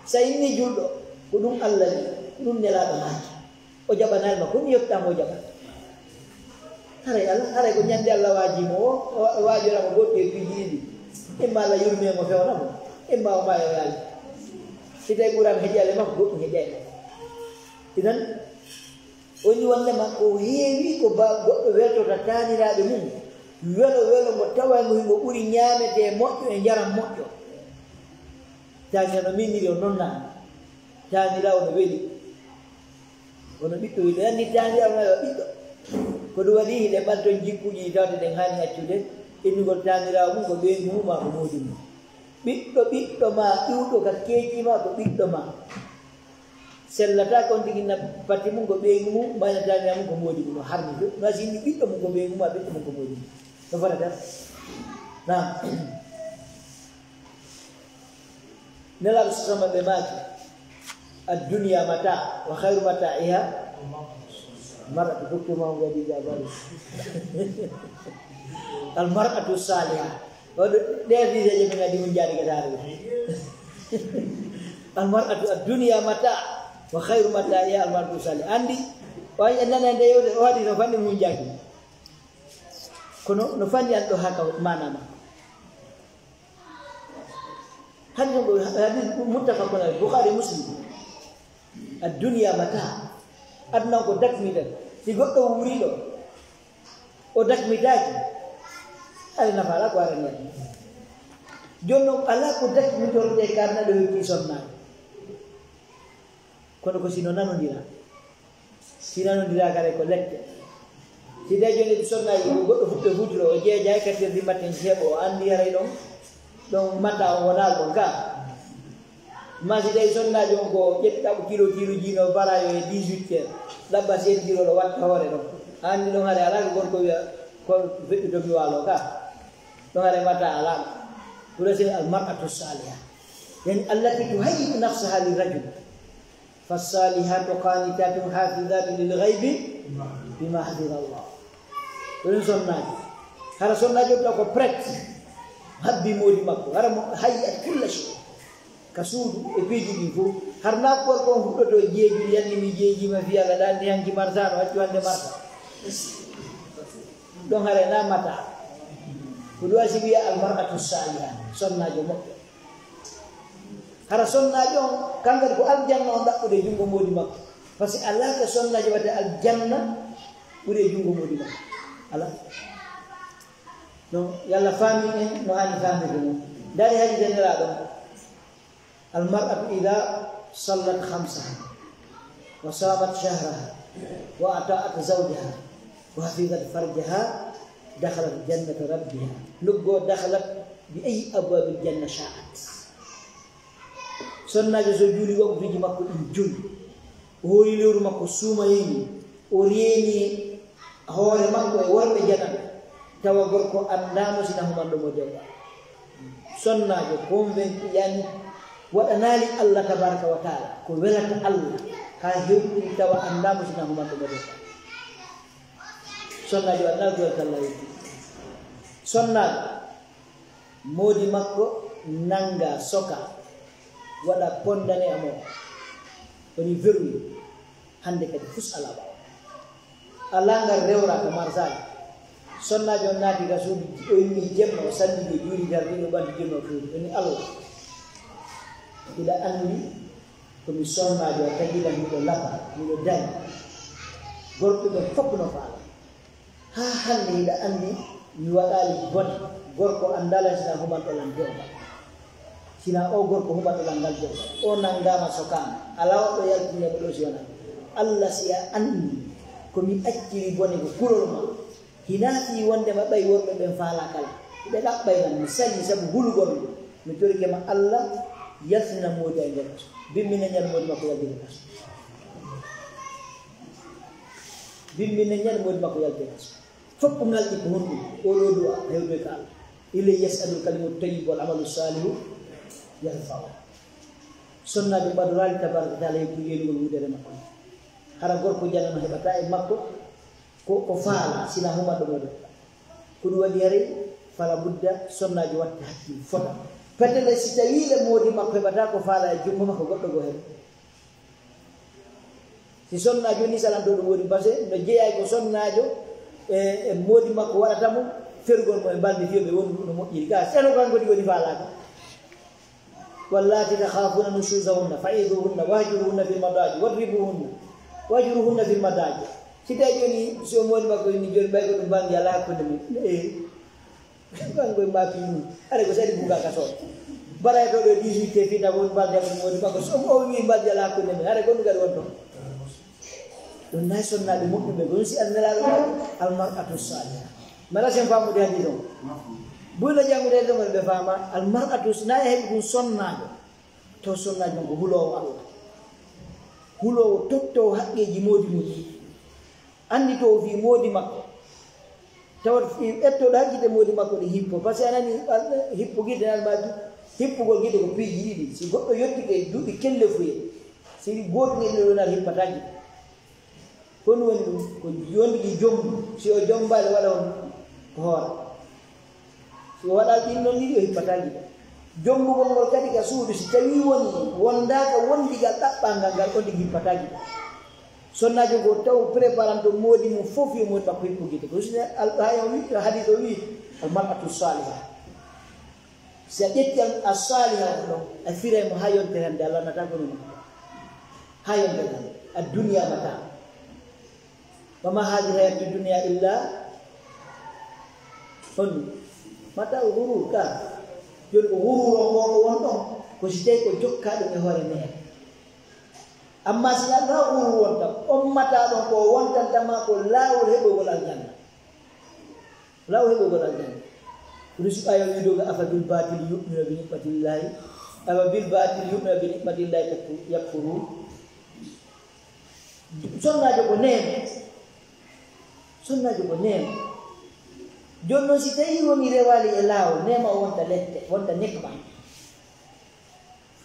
Sa inni julɗo, ko ɗum Allah wi, ko ɗum Nelaaɗo maaki. O jaɓanaali ma, ko ɗum yettamo o jaɓa. Haray Allah, haray ko ñande Allah waaji mo o, o, o waajora mo goɗɗi e piiji ɗiɗi. Imma Allah yurme mo fewna mo, imma o maayo yaali. Si tawi Qur'aan heƴaali makko, goɗɗum heƴaali mo. Idan, woni wonde ma ko heewi ko ba goɗɗo weltota taaniraaɓe mum, welo welo ngo tawa ngo himo ɓuri ñaametee moƴƴo e njaram moƴƴo. Taaniraaɗo minniri o nonna, taaniraaɗo no weli. Kono ɓiɗɗo weli, anndi taaniraaɗo no ɓiɗɗo. Ko ɗum waɗi hiɗe ɓanton jikkuuji ɗi tawde ɗen haani accude, innugol taaniraaɗo mum ko ɓeyngu mum maa ko moodi mum. Ɓiɗɗo ɓiɗɗo maa iwɗo ka keeci maa ko ɓiɗɗo maa. Sellata kon tigi na pati mum ko ɓeyngu mum, mayna taaniraaɗo mum ko moodi mum, no harmi ɗum. No sinni ɓiɗɗo mum ko ɓeyngu mum, ɓiɗɗo mum ko moodi mum. No fotata? Naam. Nelaaɗo sallama ɓe maaki, "Ad-dunya mata, wa khayru mata'iha mar'atu." Docteur Mamadou Gadi Jabari. "Al mar'atu saliha." Oɗo, ɗe visa je min adi mun jaari gadaare. "Al mar'atu ad-dunya mata, wa khayru mata'iha al mar'atu saliha." Anndi, o ay nana nde yewde, o waɗi no fanni mun jaaki. Kono no fanni an ɗo haka maana ma. Hannde ɗo hadis muttafaqun alayh, Bukhari, Muslim. "Ad-dunya mata." Aduna ko dakmital. Si goɗɗo wuuri ɗo, o dakmitaaki, aɗa nafa alaa ko arani aduna. Jooni noon, alaa ko dakmitortee ka aduna ɗo yettii sonnaade. Kono ko si no nanondira. Si nanondira kare ko lette. Si tawi jooni sonnaaji ko goɗɗo fuɗɗo futuro, o jeeja e kattirdi matten si heɓo, o anndi haray ɗon, ɗon mata o wonaa ɗon ka. Ma si tawi sonnaajo on ko ƴetti ɗaɓɓo kilo, kilo jiino barayo e dix-huit heures, ɗaɓɓa seen kilo ɗo watta hoore ɗon. A anndi ɗon haray alaa ko gorko wiya ko feƴƴuto mi waalo ka. Ɗon haray mata alaa. Ɗum wiyetee al mar'atu saliha. Yani allati tuhayyi'u nafsaha lirrajul. Fassalihatu qanitatun hafizatun lil ghaybi bima hafizallah. Ko ɗum sonnaajo. Hara sonnaajo taw ko prête. Habbi moodi makko. Hara mo hayyat kulla shay. Ka suudu e piiji ɗin fof. Har na ko on huɗɗoto jeeji, yanni mi jeeji ma fiya la dan ni hanki marsa no accu hande marsa. Ɗon hare na mata. Ko ɗum wasi wiya al mar'atu saliha. Sonnaajo moƴƴo. Hara sonnaajo on, kanko ko aljanna on ɗaɓɓude junngo moodi makko. Parce que alaa ka sonnaajo wata aljanna ɓuri e junngo moodi makko. Alaa. No, yalla faami en, no haani faamirde non. Dari hadi deniraaɗo. Al mar'atu idha sallat khamsaha, wa samat shahraha, wa ata'at zawjaha, wa hafizat farjaha, dakhalat jannata rabbiha. Nuggo dakhalat bi ayyi abwabil janna sha'at. Sonnaajo so juuli waqtuuji makko ɗin joyi, o hooyi lewru makko suumayeeni, o reeni hoore makko e worɓe jananɓe, tawa gorko anndaano sina humanɗo mo dewɗa. Sonnaajo convaincu, yani, waɗanaali Allah tabaraka wa taala ko welata Allah, haa hewtiri tawa anndaamo sina humanɗo mo dewɗa. Sonnaajo anndaa ko welata Allah yewtiri. Sonnaajo moodi makko nannga, soka, waɗa pondane amo, woni verwi, hannde kadi fus alaa ɓaawo. Alaa ngal rewra ka marsaali. Sonnaajo on naati ka suudu, o immi jemma, o sallidi, o juuli dardiiɗo ɓandu jemma o fewti. Woni Allah, hiɗa anndi ko mi sonnaajo, a tagi lan miɗo laɓa, miɗo dari. Gorko ɓen fof no faala. Haa hannde hiɗa anndi mi waɗaali bone. Gorko anndaa lan sina humanɗo lan dewgal. Sina o gorko humanɗo lan ngal dewgal. O nanngaama sokaama. Alaa o ɗo yaltinde mo ɗo si wonaa. Allah si a anndi ko mi acciri bone ko kulol ma. Hinaa fii wonde ma ɓay worɓe ɓen faalaa kala. Ɓe ɗaɓɓay lan mi sali sabu hulugol ma. Mi torike ma Allah yaltina moodi ay nder kaso. Bimmina ñan moodi makko yaltinde kaso. Bimmina ñan moodi makko yaltinde kaso. Fof ko ngal ɗi ko honɗum? Oɗo du'a hewdoy ka Allah. Ilay yas'adul kalimu tayyib wal amalu salihu yarfa'u. Sonnaajo ɓadoraali tabaraka taala e ko yeenugol wudere makko. Hara gorko janano heɓata e makko ko, ko faala sina humanɗo mo dewɗa. Ko ɗum waɗi haray fala budda sonnaajo watta hakkil fota. Petele si tawi le moodi makko heɓata ko faala e junngo makko goɗɗo goo heɓa. Si sonnaajo ni salanto ɗum woni base, no jeyaa ko sonnaajo e, e moodi makko waɗata mo, fergol mo e balmi fiyo ɓe woni no moƴƴiri. Ka seno kan kadi woni faalaaka. Wallati takhafuna nushuzahunna, fa'izuhunna, wahjuruhunna fil madaji, wadribuhunna. Wahjuruhunna fil madaji. Si tawi jooni, si o moodi makko inni jooni, ɓay ko ɗum bannge alaa hakkunde men. Eh. Bannge ma fi mum. Hare ko sadi buga ka soon. Bara e to ɗo dix-huit te fita won bannge ko moodi makko. So o wi bannge alaa hakkunde men. Hare ko ɗum kadi won toon. Ɗum nayi sonnaaɓe moƴƴuɓe. Ko ɗum si Nelaaɗo maaki, al mar'atu saliha. Mala sen faamude hadiis on. Buy no janngude hadiis on ɓe faama. Al mar'atu, na e heɓi ɗum sonnaajo. Taw sonnaajo on ko huloowo Allah. Huloowo tottoowo haqqeeji moodi mum ɗi. Anndi to o fii moodi makko. Tawat fii ƴettooɗo haqqe moodi makko ɗi hippo. Par ce que a nani, al-, hippo gite nan maaki. Hippugol gite ko piiji ɗiɗi. Si goɗɗo yottike duuɓi kellefuye, si gooto ngel ɗo nan hippataa gite. Ko ɗum woni ɗum, ko yondude jombu. Si o jombaali waɗa on ko hoore. Si o waɗaali ɗin noon ɗiɗi, o hippataa gite. Jombugol ngol kadi ka suudu, si tawii woni wondaaka wondigal ɗaɓɓangal ngal, on tigi hippataa gite. Sonnaajo ngo taw préparanto moodi mum fof yo moodi makko hippu gite. Ko si ne al-, hay o wi-, hadiis o wi, al mar'atu saliha. Si a ƴetti al-, a saliha on ɗon, a firay mo haa yontere hannde, Allah nata ko non. Haa yontere hannde. Ad-dunya mata. Wa ma hadhihi hayatu dunya illa on mata ghurur ka. Jooni ko ghurur on ko won ɗon. Ko si tawi ko jokka ɗum e hoore neeɓe. Amma si alaa ghurur wonta, on mata ɗon ko wontanta ma ko laawol heɓugol aljanna. Law heɓugol aljanna. Ko ɗum si ɓaawi o wiidoga, "Afa bil baatili yu'minu bi ni'matillahi, afa bil baatili yu'minu bi ni'matillahi yakfu-, yakfurun." Sonnaajo ko neema. Sonnaajo ko neema. Jooni noon, si tawii woni rewaali e laawol, neema o wonta lette, wonta nikma.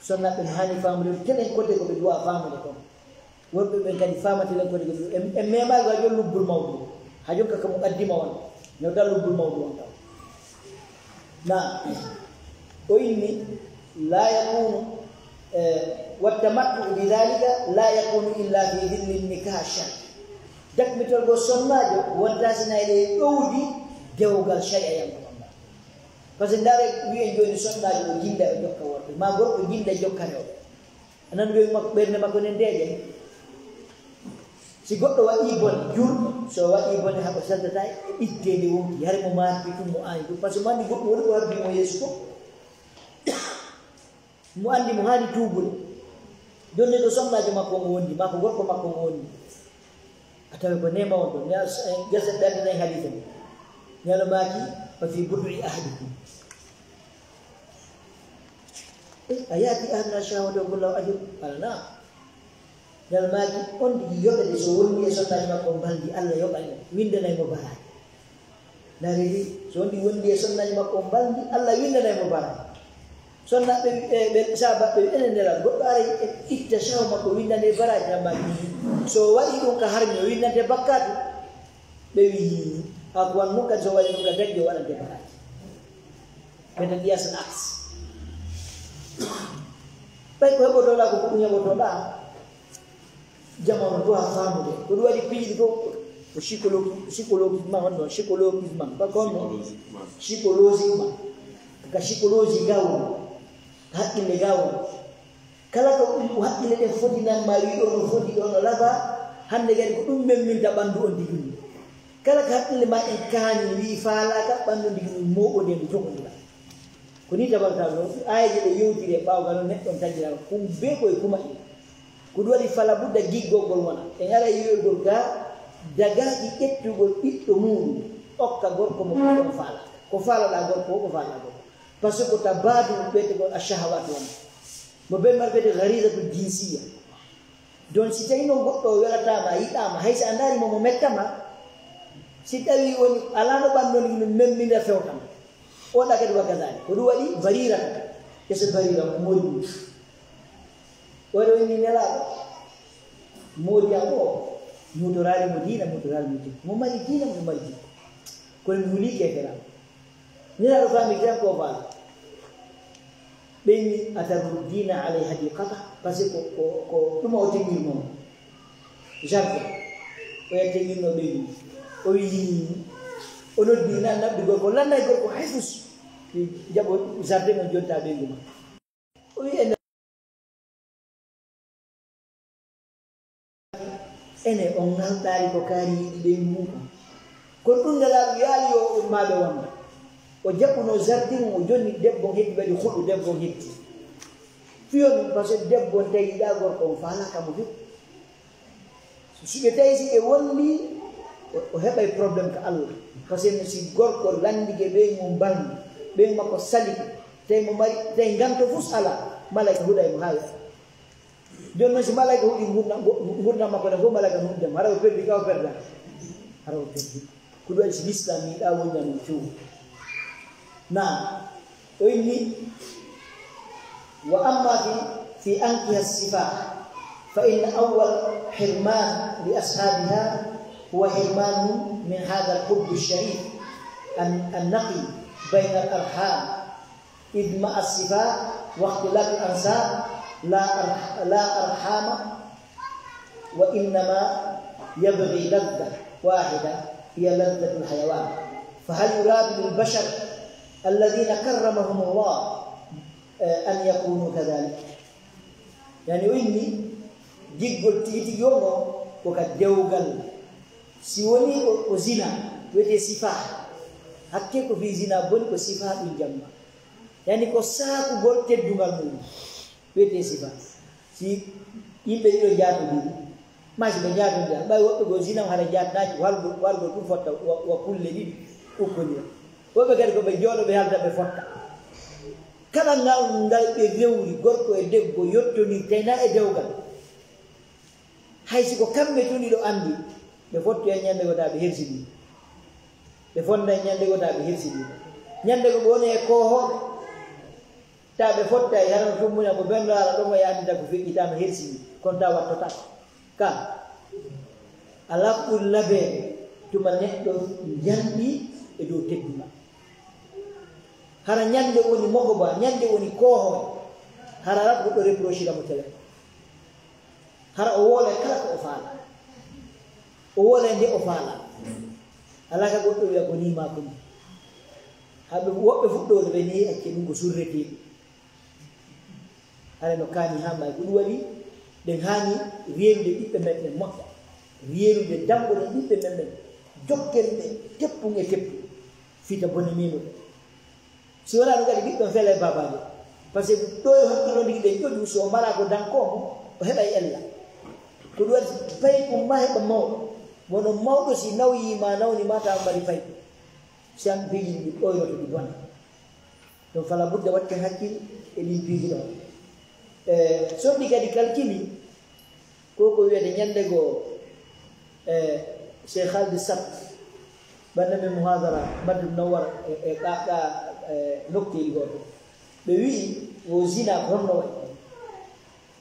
Sonnaaɓe no haani faamude, telen kote ko ɓe duwa faamude kon. Worɓe ɓen kadi faama telen kote ko ɓe, en, en meemaali ko haa jooni lubbul mawdu. Haa jooni ka mo addima on. Ñewta lubbul mawdu on taw. Na, o inni, "La yakunu, eh, wa tamattu bi dhalika la yakunu illa fi dhilli nikah shar." Dakmitol go sonnaajo wonta sina e ɗowdi dewgal shari'a yanko on. Par ce que ndaare, wiyen jooni sonnaajo o jinda o jokka worɓe, ma gorko jinda jokka rewɓe. A nani ɓe makko, ɓernde makko nen deeƴe. Si goɗɗo waɗi bone, jurɗo, so waɗi bone, haɓa saltata e ɓitte nde wonki, hari mo maati ɗum mo aani ɗum. Par ce que mo anndi goɗɗo woni ko habbi mo yeeso ko. Mo anndi mo haani tuubude. Jonde ko sonnaajo makko ngo wondi, maa ko gorko makko ngo wondi. A tawi ko neema on ɗon. Ne a, eh, gese ɓe anndina e hadiisa ni. Nelo maaki, "Fa fi bud'i ahadikum." Eh, a yaati ahaduna shahwatu wa kullahu ajr. Ala na. Nelo maaki, on tigi yoɓete so wondi e sonnaajo makko mbaldi, Allah yoɓay mo. Windanay mo baraaji. Nariri, so wondi wondi e sonnaaji makko, o mbalndi, Allah winndanay mo bara. Sonna ɓe, ɓe, ɓe saaba ɓe, enen nelal, goɗɗo aray e itta shaw makko, winndane baraaji, amma so waɗi ɗum ka harmi, o winndante bakkaatu. Ɓe wi, a ko wan ɗum kadi, so waɗi ɗum ka dagge, o waɗante baraaji. Ɓe tan ɗiya sen aks. Ɓay ko heɓotoɗa ko ko ɗum heɓotoɗa. Jamanu duha faamude. Ko ɗum waɗi piiji ɗi fof ko psychologi-, psychologiquement honno, psychologiquement. Ba ko honno? Psychologiquement. Psychologiquement. Ka psychologie gawon. Ka haqqille gawon. Kala ko ɗum haqqille ɗen foti nan ma wi ɗo no foti ɗo no lafa, hannde kadi ko ɗum memminta ɓanndu on tigi ɗum. Kala ko haqqille ma en kaani wi faalaaka, ɓanndu on tigi ɗum mooɓode ndu jogondira. Ko ni tabarta ɗo, aayeje ɗe yewtiri e ɓaawo ka ɗon neɗɗo on taƴira, kum be koye kuma en. Ko ɗum waɗi fala budda giggol ngol wona. En ara yiyoygol ga dagaaki ƴettugol ɓiɗɗo muuɗum, okka gorko mo ɓiɗɗo on faala. Ko faalaɗa gorko, ko faalaɗa gorko. Par ce que ko ta baadu ɓeytugol a shahawat wona. Mo ben mar ɓeyte gharizatul jinsiya. Donc, si tawi noon goɗɗo o welataama, a yiɗaama, hay so a ndaari mo, mo mettama, si tawi woni alaa no ɓandu on no memminda fewtama. Oɗa kadi wa kazalik. Ko ɗum waɗi Barirata. Kese Barira ko moodi mum. Oɗo inni Nelaaɗo. Moodi am o, mutoraali mo diina, mutoraali mo jikku. Mo mari diina, mo mari jikku. Kono mi hulii keeferaama. Nelaaɗo faami tan ko faala. Ɓe inni, "Ataruddiina alayhi hadiiqata?" Parce que ko, ko, ko ɗum o teŋirnoo. Jardin. O yetta yinno ɓe wi. O wi, o noddi nan nabbi gorko, lannay gorko hay fus. Jaɓo jardin on jonta ɓe nguma. O wi, en, Ene on ngalɗaali ko kaari yiɗi ɓe muuka. Kono ɗum nelaaɗo yaali yo on maaɓe wonda. O jaɓuno jardin o jonni debbo heddi waɗi huɗu debbo heddi. Fiyo ɗum parce que debbo on tawi yiɗa gorko on faalaka mo few. So ɓe tawi si ɓe wondi o heɓay problème ka Allah. Parce que si gorko landike ɓe mum balmi ɓe makko salike tawi mo mari tawi nganto fus ala malayka huɗay mo hawi. Jooni noon si malaika huɗi ngurndan makko ɗen fof malaika no huɗdemo hara o perdi ka o perda hara o perdi. Ko ɗum waɗi si lislam yiɗa wonda no few. Naam. O inni wa amma fi fi ankiha sifa fa inna awwal hirman li ashabiha huwa hirmanun min hadha al-hubb al-sharif an-naqi bayna al-arham. إذ مع الصفاء واختلاف الأنساب لا أرح لا أرحام وإنما يبغي لذة واحدة هي لذة الحيوان فهل يراد للبشر الذين كرمهم الله أن يكونوا كذلك؟ Yani o inni giggol tigi tigi on o ko ka dewgal si woni o zina wiyetee sifaa hakke ko fii zina boni ko sifaa ɗum jamma. Yani ko saakugol teddungal mum wiyetee sifa. Si yimɓe ɗiɗo jaatodiri maa si ɓe jaatodira ɓay woɓɓe goo sinan hara jaatnaaki wargol ɗum fotta wa kulle ɗiɗi ukkodira. Woɓɓe kadi ko ɓe jooɗo ɓe halda ɓe fotta. Kala ngal ngal ɓe rewri gorko e debbo yottonirtay na e dewgal. Hay si ko kamɓe tun ɗiɗo anndi ɓe fottoya ñande goo taa ɓe hersini. Ɓe fonda ñande goo taa ɓe hersini. Ñande goo ɓe woni e koohooɓe taa ɓe fottay harano tun muña ko benndo ara ɗon o yaadita ko feƴƴitaa no hersini kono taa wattotaa ka alaa ɓuri labeede tuma neɗɗo janɗi e dow teddungal. Hara ñande woni mogoba ñande woni koohooɓe hara alat goɗɗo reprochira mo tele. Hara o woola e kala ko o faala o woola e nde o faala. Alaa ka goɗɗo wiya ko nii maa ko nii. Haɓe woɓɓe fuɗɗoode ɓe nii acce ɗum ko surreteeɗi. Hara no kaani haa may ko ɗum waɗi ɗen haani reerude ɓiɓɓe men ɓen moƴƴa. Reerude damɓoɗen ɓiɓɓe men ɓen jokken ɓe teppun e teppun fita bone miino ɓe. Si wonaa ɗum kadi ɓiɗɗo on fela e baabaajo. Par ce que ɗo yo hakkilondigi ɓe ƴoƴu so o mala ko dankoo mo o heɓay ella. Ko ɗum waɗi paykum ma heɓa mawɗo. Wono mawɗo si nawyii ma nawni ma tawa mbaɗi paykum. Si an piiji ɗi ɓoynoto ɗi bona. Ɗum fala budda waɗten hakkil e ɗin piiji ɗon. E soɗɗi kadi kalkili. Ko ko wiyete ñande goo e Cheikh Khaldi Sat ɓanna min muhadara Madina Munawwara e ɗaɗa e nokkeeli gooto ɓe wi'i wo zina ko honno wayi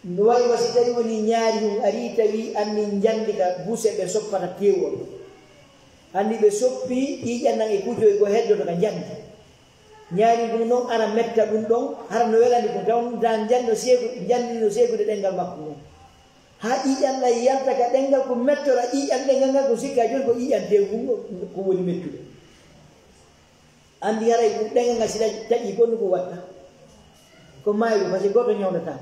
no wayi wasi tawi woni ñaari yum ari tawi anni njandi ka buse ɓe soppata tewu on anni ɓe soppi ƴiiƴan nan e kujoy goo heddoto ka njandi. Ñaari ɗum noon ara metta ɗum ɗon hara no welani ɗum taw da njanno seeku njannino seekude ɗenngal makko ngon haa ƴiiƴan ɗan yalta ka ɗenngal ko mettora ƴiiƴan ɗenngal ngal ko sikka jooni ko ƴiiƴan tew ɗum ko woni mettude. Anndi haray ɗum ɗenngal ngal si taƴi ko ndugu watta ko maayi ɗum par ce que gooto ñawndata.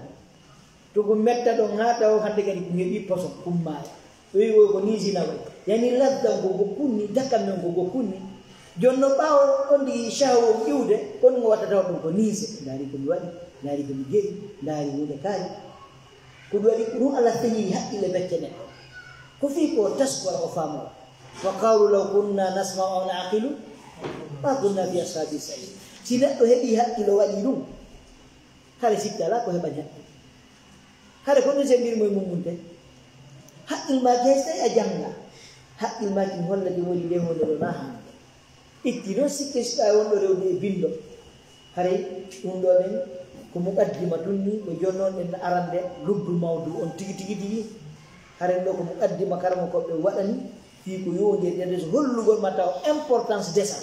To ko metta ɗon haa taw hannde kadi ko heɓi poson kummaaya. Ɓe wi woy ko ni zina way yani laddan ko gokkunni dakkan men ko gokkunni. Jonno ɓaawo on ndi shahawo iwde kon ngo watta taw ɗum ko niise ndaari ko mi waɗi ndaari ko mi jeyi ndaari hunde kaari. Ko ɗum waɗi ko ɗum allah feñiri haqqille becce neɗɗo. Ko fii ko taskora o faamora wa qawlu law kunna nasma'u aw na'qilu ma kunna fi ashabi sa'ir. Si neɗɗo heɓi haqqilo waɗi ɗum hara sitta alaa ko heɓani haqqil. Hara ko ɗum sembiri moye mummunte haqqil maaki hay so tawi a jannga haqqil maaki hollake woni nde hunde ɗo na hande. Itti noon sikke siɗa wonɗo rewde e binndo. Haray ɗum ɗo ɗen ko muqaddima tun ni ko jonnoon ɗen arande lubbu mawdu on tigi tigi tigi. Haray ɗo ko muqaddima karamo koɓe waɗani fii ko yowndiri ɗen so hollugol ma taw importance desa.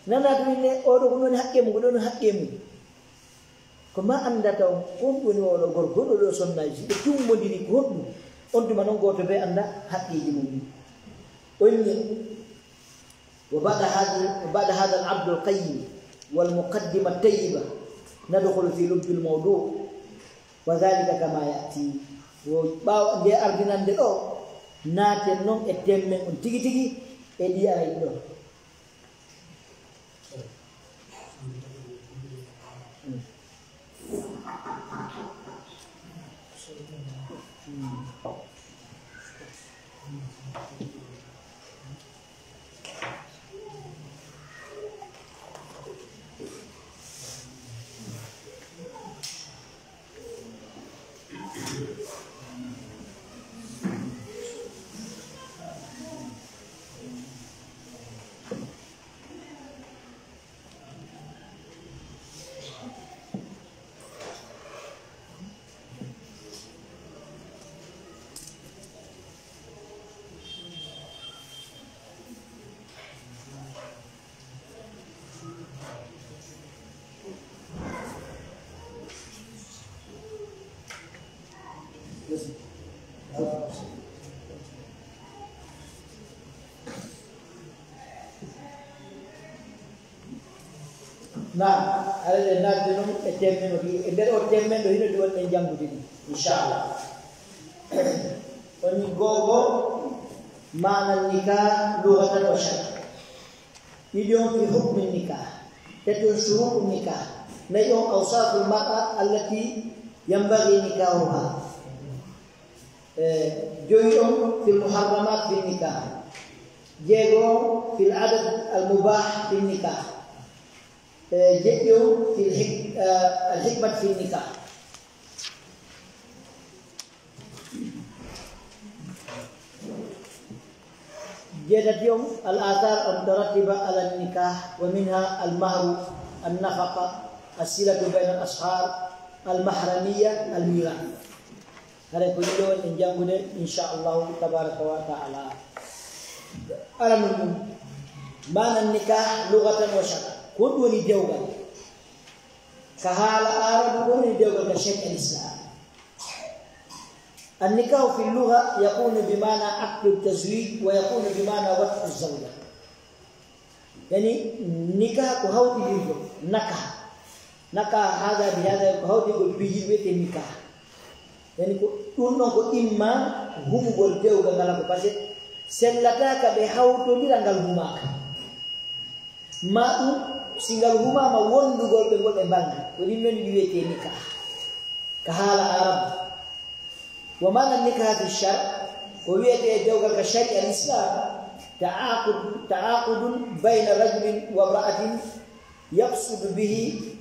Nana to min ne oɗo ko ɗum woni haqqe mum ko ɗon haqqe mum. Ko ma anndata on ko honɗum woni oɗo gorko honɗo ɗo sonnaaji si ɓe tummondiri ko honɗum. On tuma noon gooto bee annda haqqeeji mum ɗin. O inni wa bada hada wa bada hada al abdul qayyim wal muqaddima tayyiba nadkhulu fi lubbil mawdu. Wa dhalika kama ya'ti. Wo ɓaawo nde ardinande ɗo Naaten noon e temmen on tigi tigi e ɗi aray ɗon. Naam, aɗa naatde noon e temmen o ɗi, e nder o temmen ɗo hino ɗi wonɗen janngude ɗi, inchallah. Woni googo, maana nikah lughatan wa shar'an. Ɗiɗi on fi hukmi nikah. Tati on shurutu nikah. Nayi on awsaful mar'a allati yanbaghi nikahuha. Eh, joyi on fil muharramat fi nikah. Jeego on fil adad al mubah fi nikah. Eh, jeɗɗi on fil hik-, eh, al hikmat fi nikah. Jeetati on, al athar al mutarattiba ala nikah, wa minha al mahru, an nafaqa, as silatu bayna al ashar, al mahramiya, al mirath. Hare ko ɗiɗo en janngude, inchallahu tabaraka wa taala. Aranun ɗum, maana nikah lughatan wa shar'an. Ko ɗum woni dewgal. Ka haala Aarabu, ko woni dewgal ka shari'a Islam. An-nikahu fi lugha yakunu bi maana aqdu tazwij wa yakunu bi maana wat'u zawja. Yani, nikah ko hawtidirgol, nakah. Nakah hada bi hada, ko hawtidirgol piiji ɗi wiyetee nikah. Yani ko ɗum ɗon ko imma humugol dewgal ngal ko, parce que sellataa ka ɓe hawtondira ngal humaaka. Ma ɗum, si ngal humaama wondugol ɓe ngol ɓe mbannga, ko ɗin ɗon ɗi wiyetee nikah. Ka haala Aarabu. Wa maana nikah fi shar, ko wiyetee dewgal ka shari'a Islam, ta'aqud, ta'aqudun bayna rajulin wa imra'atin yaqsudu bihi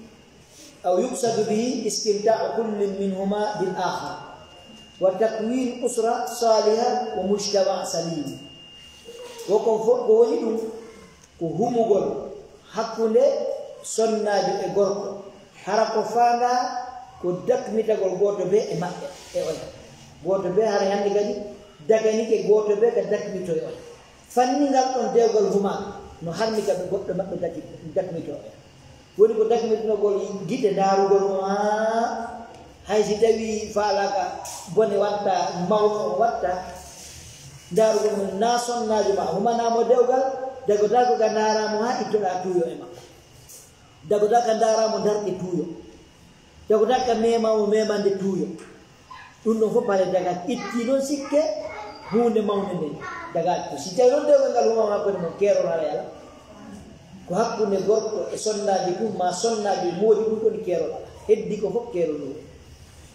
أو يقصد به استمتاع كل منهما بالآخر وتكوين أسرة صالحة ومجتمع سليم. Ko kon fof ko woni ɗum, ko humugol hakkunde sonnaajo e gorko, hara ko faandaa ko dakmitagol gooto bee e maɓɓe e oya. Gooto bee hara hannde kadi daganike gooto bee ka dakmito e oya. Fanni ngal ɗon dewgal humaaka, no harmi ka ɓe goɗɗo maɓɓe daki-, dakmitoo ɓe. Woni ko dakmitinogol gite ndaarugol mo haa hay si tawii faalaaka bone watta, mawɗo o watta. Ndaarugol mo naa sonnaajo ma, humanaa mo dewgal, dagotaako ka ndaaraa mo haa ittoɗaa tuuyo e makko. Dagotaako ka ndaaraa mo ndarɗe tuuyo. Taw ko takka mema mo memande tuuyo. Ɗum ɗon fof pare daga itti noon sikke huunde mawnde nden. Daga ko si tawi noon dewgal ngal huma hakkunde mon keerol hara yala. Ko hakkunde gorko e sonnaajo ɗum ma sonnaajo e moodi ɗum ɗon keerol ala. Heddi ko fof keerol ɗum.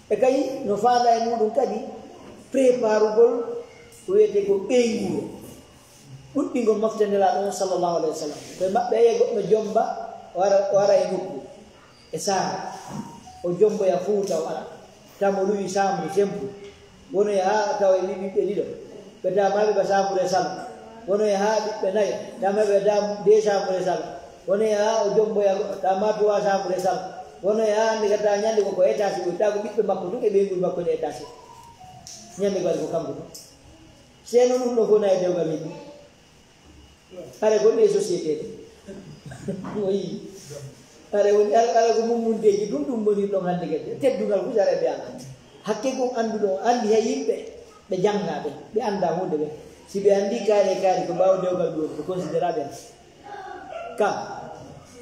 E kadi no faanda e muɗum kadi préparugol ko wiyetee ko ɓeynguure. Ɗuɗɗingol mofte Nelaaɗo on sallallahu alayhi wa sallam. Koye maɓɓe e goɗɗo jomba o ara, o ara e nokku. E saare, o jomboya Fuuta, o ara. Tawa mo luwi saamru sempu. Wonoya haa tawa e ɓiɓɓe ɗiɗo. Ɓe tawa maaɓe ba saamru e sala. Wonoya haa ɓiɓɓe nayo. Tawa maaɓe ba dam-, de saamru e sala. Wonoya haa o jomboya, tawa ma tuwa saamru e sala. Wonoya haa hannde kadi tawa ñande ko, ko étage o, tawa ko ɓiɓɓe makko tun e ɓeynguure makko ne étage. Ñande ko waɗi ko kanko tun. Seno ɗum ɗo fof na e dewgal yimɓe. Are ko ɗe société ɗe. O yii. Are woni, are, are ko mummunteeji ɗum, ɗum woni ɗon hannde kadi. Teddungal fof are ɓe alaa. Hakke kon annduɗo o anndi hay yimɓe ɓe janngaa ɓe, ɓe anndaa huunde ɓe. Si ɓe anndii kaari e kaari ko ɓaawo dewgal ɗum woni, ɓe considéra ɓe. Ka.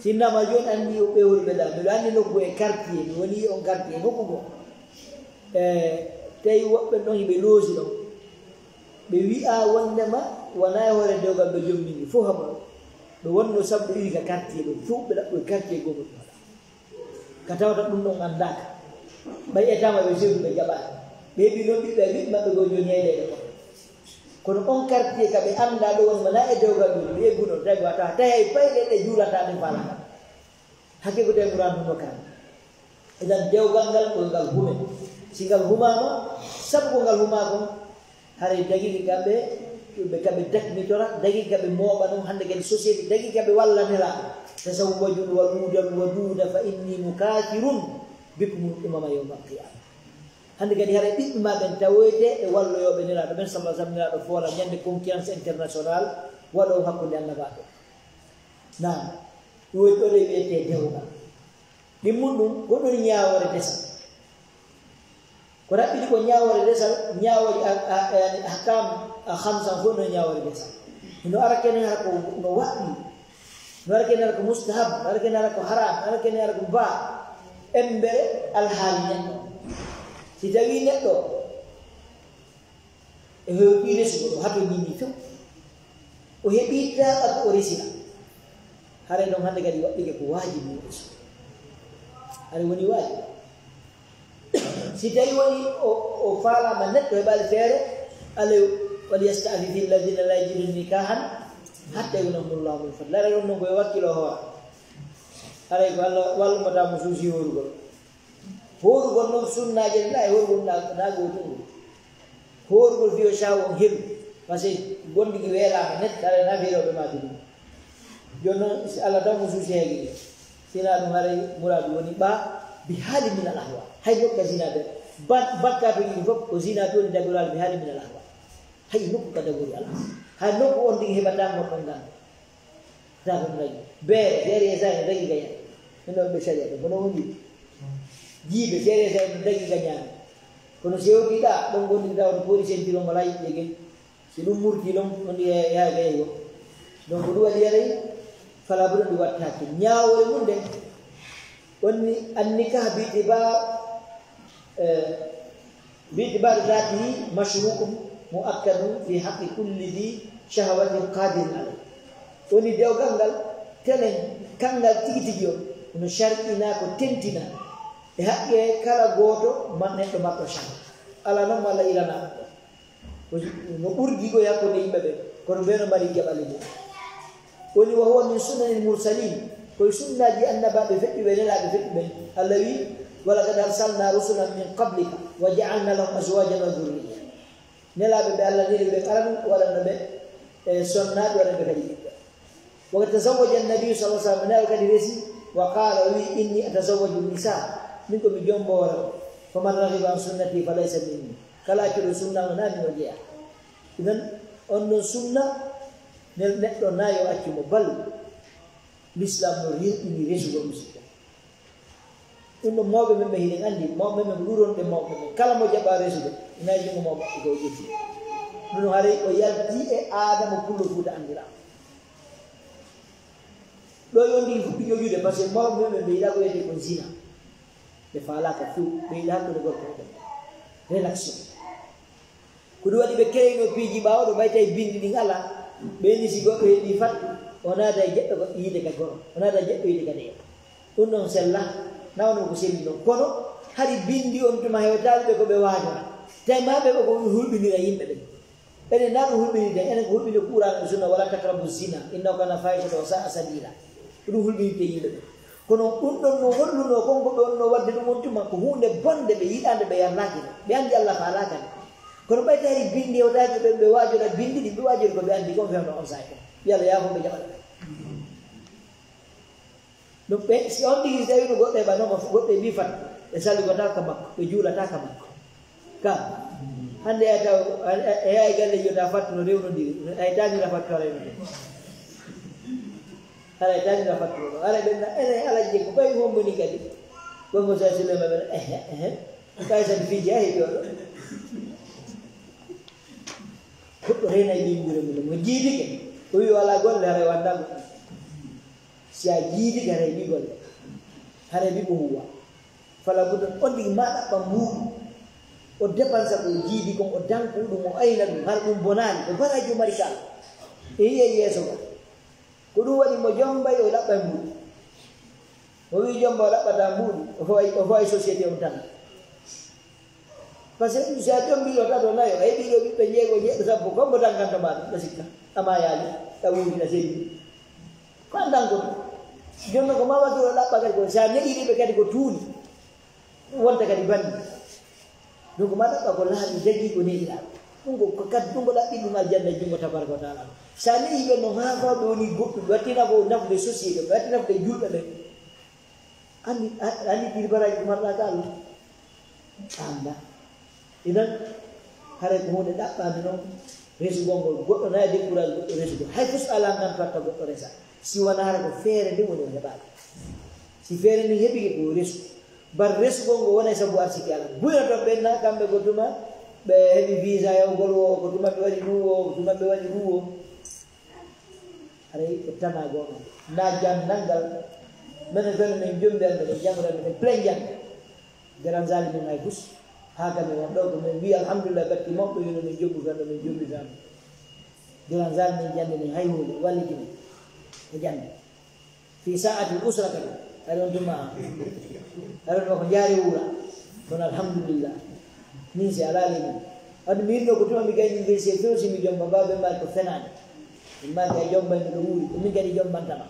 Si nama jooni anndi o ɓe woni ɓe ɗa. Miɗo anndi nokku e quartier, mi woni on quartier, nokku goo. E tawi woɓɓe ɗon hiɓe loosi ɗon. Ɓe wi'a wondema wonaa e hoore dewgal ɓe jommini fof hamo. Ɓe wonno sabu ɓe iwi ka quartier ɗo fof, ɓe ɗaɓɓo e quartier goo mo ɗum waɗa. Ka tawata ɗum ɗon anndaaka. Ɓay etaama ɓe seedu ɓe jaɓaani. Ɓe heɓi noon ɓiɓɓe e ɓiɓɓe maɓɓe goo jooni yeyleede ko. Kono on quartier ka ɓe anndaa ɗo woni wonaa e dewgal ɗum, ɓe eggu ɗon tawi wata tawi hay payɗe ɗe juulata ɗe faalaaka. Hakke ko tawi Qur'an ɗum no kan. Idan dewgal ngal ko ngal hume. Si ngal humaama, sabu ko ngal humaa kon, haray dagike kamɓe, ɓe kamɓe dakmitora, dagike kamɓe mooɓa ɗum, hannde kadi société, dagike kamɓe walla Nelaaɗo. Tazawwaju l-waluuda l-waduuda fa inni mukathirun bikumul umama yawmal qiyaama. Hannde kadi haray ɓiɓɓe maa ɓen tawoyte e walloyooɓe Nelaaɗo men, sallallahu alaihi wasallam, Nelaaɗo foola ñande concurrence international waɗo hakkunde annabaaɓe. Naam, ɗum woni ɗo ɗo wiyetee dewgal. Ɗimmun ɗum, ko ɗum ñaawoore desal. Ko raɓɓiɗi ko ñaawoore desal, ñaawooji a, a, yani ahkam a khamsa fof no ñaawoore desal. No ara kene hara ko no waɗɗi. No ara kene hara ko mustahab, no ara kene hara ko haram, no ara kene hara ko ba. Embere alhaali neɗɗo. Si tawi neɗɗo e hewti resugo ɗo hato ñinni few. O heɓi taqa ko o resira. Haray ɗon hannde kadi waɗɗike ko waajibi o resu. Haray woni waajibi. Si tawi woni o, o faalaama neɗɗo heɓaali feere, alay, "Wal yasta'fifi alladhina la yajiduna nikahan hatta yughniyahumullahu min fadli." Haray ɗon non ko yo wakkilo hoore. Haray ko Allah wallumata mo suusi horugol. Horugol non sunnaaje ɗin, e horugol na, na gootum. Horugol fiyo shawo on helu. Parce que gondigi weelaama net, kala na fiyo ɓe maaki ɗum. Jooni non, si Allah taw mo suusi heege ɗin. Sina ɗum haray muraadu woni ɓa bi hali min al ahwa. Hay nokka zina ɓe. Bak-, bakka to ɗin fof ko zina to ɗi dagoral bi hali min al ahwa. Hay nokku ka dagori ala. Hay nokku on tigi heɓata mo ɗon ngan. Tafo ngai. Beere, beere e sa en dagi gaya. Ino ɓe sharia ɗo, kono on yiɗi. Jiibe, beere e sa en dagi ganyaaɓe. Kono si hewtiɗa, ɗon gondi tawa no poori sentiro mo layi ɗege. Si ɗum murti ɗon, on ɗi yaha gaya yo. Donc, ɗum waɗi yaray, fala buɗo ɗum wattaaki. Ñaawore mum de, on ni annika biiti ba, eh, باعتبار ذاته مشروع مؤكد في حق كل ذي شهوة قادر عليه. Woni dewgal ngal telen, kanngal tigi tigi on, no shar'ina ko tentina e haqqe kala gooto ma neɗɗo marɗo shahwa. Ala non mo Allah ilana ɗum ɗon. Ko no ɓurdi ko e hakkunde yimɓe ɓen, kono ɓe no mari jaɓale mum. Woni, وهو من سنن المرسلين, ko e sunnaaji annabaaɓe feƴƴuɓe, nelaaɓe feƴƴuɓe. Allah wi, ولقد أرسلنا رسلا من قبلك وجعلنا لهم أزواجا وذرية. Nelaaɓe ɓe Allah neli ɓe arano, o waɗanno ɓe, e, sonnaaɓe, waɗanno ɓe kadi ɓiɓɓe. وقد تزوج النبي صلى الله عليه وسلم, Nelaaɗo kadi resi, وقال, o wi, إني أتزوج النساء, min ko mi jombo worɓe, فمن رغب عن سنتي فليس مني, kala accuɗo sunna am, wonaa e am o jeyaa. Idan, on ɗon sunna, ne-, neɗɗo na yo accu mo bal. L'islam no rirɗini resugol musidɓe. Ɗum ɗon mawɓe men ɓe hiɗen anndi, mawɓe men ko ɗuuron ɓe mawɓe men. Kala mo jaɓa resude, ina e junngo mawɓe maɓɓe ko o ƴetti. Ɗum ɗon haray o yalti e aada mo pullo Fuuta anndira. Ɗo yo ndi fuɗɗi ƴoƴude, parce que mawɓe men ɓe yiɗa ko wiyetee ko zina. Ɓe faalaaka few, ɓe yiɗa hakkunde gorko e debbo. Relaxo. Ko ɗum waɗi ɓe kereyno piiji ɓaawo ɗo, ɓay tawi binndi ɗin alaa. Ɓe ni si goɗɗo heɓi fat, o naata e jeɗɗo ko yiide ka goro, o naata e jeɗɗo yiide ka deyo. Ɗum ɗon sella, na wano ko selli non. Kono hari binndi on tuma hewtaali ɓe ko ɓe waajora. Tawi ma ɓe ko hulɓinira yimɓe ɓen. Enen na ɗum hulɓinirten, enen ko hulɓinde Qur'aana e Sunna, "Wala taqrabu zina, innahu kana fahishatan wa sa'a sabila." Ko ɗum hulɓinirte yimɓe ɓen. Kono ɗum ɗon no holluno kon ko ɓe wonno waɗde ɗum on tuma, ko huunde bonde ɓe yiɗande, ɓe yarlaaki nde. Ɓe anndi Allah faalaaka nde. Kono ɓay tawi binndi hewtaaki ɓe, ɓe waajora binndi ɗin, ɓe waajori ko ɓe anndi kon fewndo on saa'i kon. Yo Allah yaafo ɓe jaɓata ɓe. Ɗum ɓe, si on tigi tawi no goɗɗo heɓa noon, goɗɗo e mbi fat, ɓe salligotaako ka makko, ɓe juulataako ka makko. Ka, hannde e taw, e, e, e yaay galle jota fattuno rewnondiri, ay tanira fattu a rewnondiri. Ara e tanira fattuno ɗo, ara ɓe na, ene ala je ko ɓay homboni kadi. Gongo sa sile ma ɓe, ehe, ehe. Kay sa fiji ay joɗo. Ko rena yimɓe mum, mo jiidike. O wi wala golle, ara wanda mo. Si a jiidi ka rewi golle, hara wi ko huwa. Fala budda on ɗi ma ɗaɓɓa mbuuɗu. O dépensa ko o jiidi kon, o danko ɗum, o ayna ɗum, hara ɗum bonaani, o bara jomari kala. E yiye yeeso ma. Ko ɗum waɗi mo jombay, o ɗaɓɓay mbuuɗi. Mo wi jomba o ɗaɓɓata mbuuɗi, o faway, o faway société on tan. Par ce que si a jombi ɗo tato nayo, a heɓi ɗo ɓiɓɓe jeego, jeeɗo, sappo, kombo dankanto ma ɗum, ɗo sikka. Ama yaali, ɗa wuuri, ɗa selli. Ko an dankoto. Jonno ko ma wasi o ɗaɓɓa kadi ko, si a neɗɗi ɓe kadi ko tuuni. Wonta kadi banndi. Donc ma ɗaɓɓa ko laaɓi, dagi ko neɗi laaɓi. Ɗum ko, ko kadi ɗum ko ɗaɓɓi ɗum aljanna e junngo tabaraka wa taala. Si a neɗi ɓe no haa fawɓe woni goɗɗum, ɓe wattina ko nafde société, ɓe wattina nafde julɓe ɓe. Anndi, a-, anndi tiri baraji ko marɗa ka Allah. Anda. Idan, haray ko huunde ɗaɓɓaande noon, resugol ngol. Goɗɗo na e décourage goɗɗo resugol. Hay fus alaa nganto watta goɗɗo resa. Si wonaa hara ko feere nde woni o heɓaali. Si feere nde heɓike ko resu. Bar resugol ngo wonay sabu arsiki alaa. Buya to ɓen na kamɓe ko tuma ɓe heɓi visa yawgol wo, ko tuma ɓe waɗi ɗum wo, ko tuma ɓe waɗi ɗum wo. Haray ko tana gooto. Na jannal ngal. Menen fen min jombi annde, min janngude annde, min plein jannde. Garan zali min hay gus. Haa kam min won ɗo ko min wi alhamdulillah, batti mawɗo yino min jombi fen ɗo, min jombi fen. Garan zali min jannde min hay huunde, walliti min. E jannde. Fi sa'ati usra kadi. Aɗa on tuma. Aɗa on ko jaari wura. Kono alhamdulillah. Min si alaa le min. Adu min ɗo ko tuma mi gayni université few si mi jomba, mbaɓe mbaɗi ko fenaande. Min mbaɗi a jomba mi ɗo wuuri. Ko min kadi jombantama.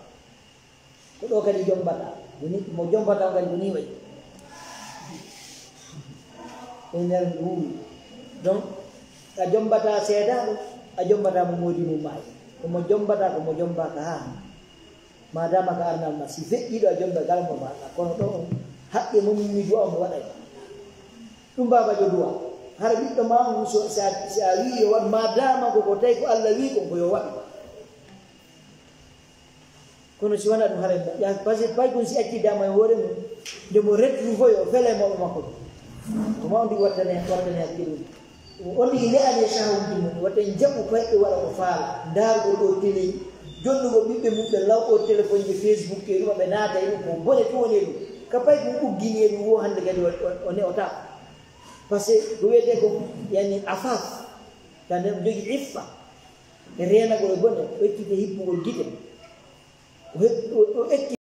Ko ɗo kadi jombata. Woni mo jombata kadi ko ni wayi. E nder ndu wuuri. Donc, a jombata seedaaɗo, a jombata mo moodi mum maayi. Ko mo jombata, ko mo jombaka haa. Madama ka arnal ma, si feƴƴiiɗo a jomba kala mo mbaɗa. Kono ɗo on, haqqe mum mi duwa mo waɗay. Ɗum babajo duwa. Hara ɓiɗɗo ma on, so, si a, si a wii yo waɗ, madama ko, ko tawi ko Allah wii kon, ko yo waɗu. Kono si wonaa ɗum, haray mo, ya, parce que pay kon si accidaama e hoore mum, nde mo retruvoy, o fela e mawɓe makko ɗum. Ko ma on tigi wattane, wattane hakkille mum. On tigi le'ane sahawuuji mum, watta en jaɓu payɗo waɗa ko faala. Ndaarugol ɗo télé, jonnugol ɓiɓɓe mum ɓe law ɗo téléphone ji, Facebook e ɗum, ɓe naata e ɗum, ko bone tun woni e ɗum. Ka pay ko uggini e ɗum wo hannde kadi o, o, o ne'otaako. Parce que ko wiyetee ko, yani, afaf. Ka nder jogii iffa. E reenagol e bone, o ekkiti hippugol gite. O hep-, o, o ekkiti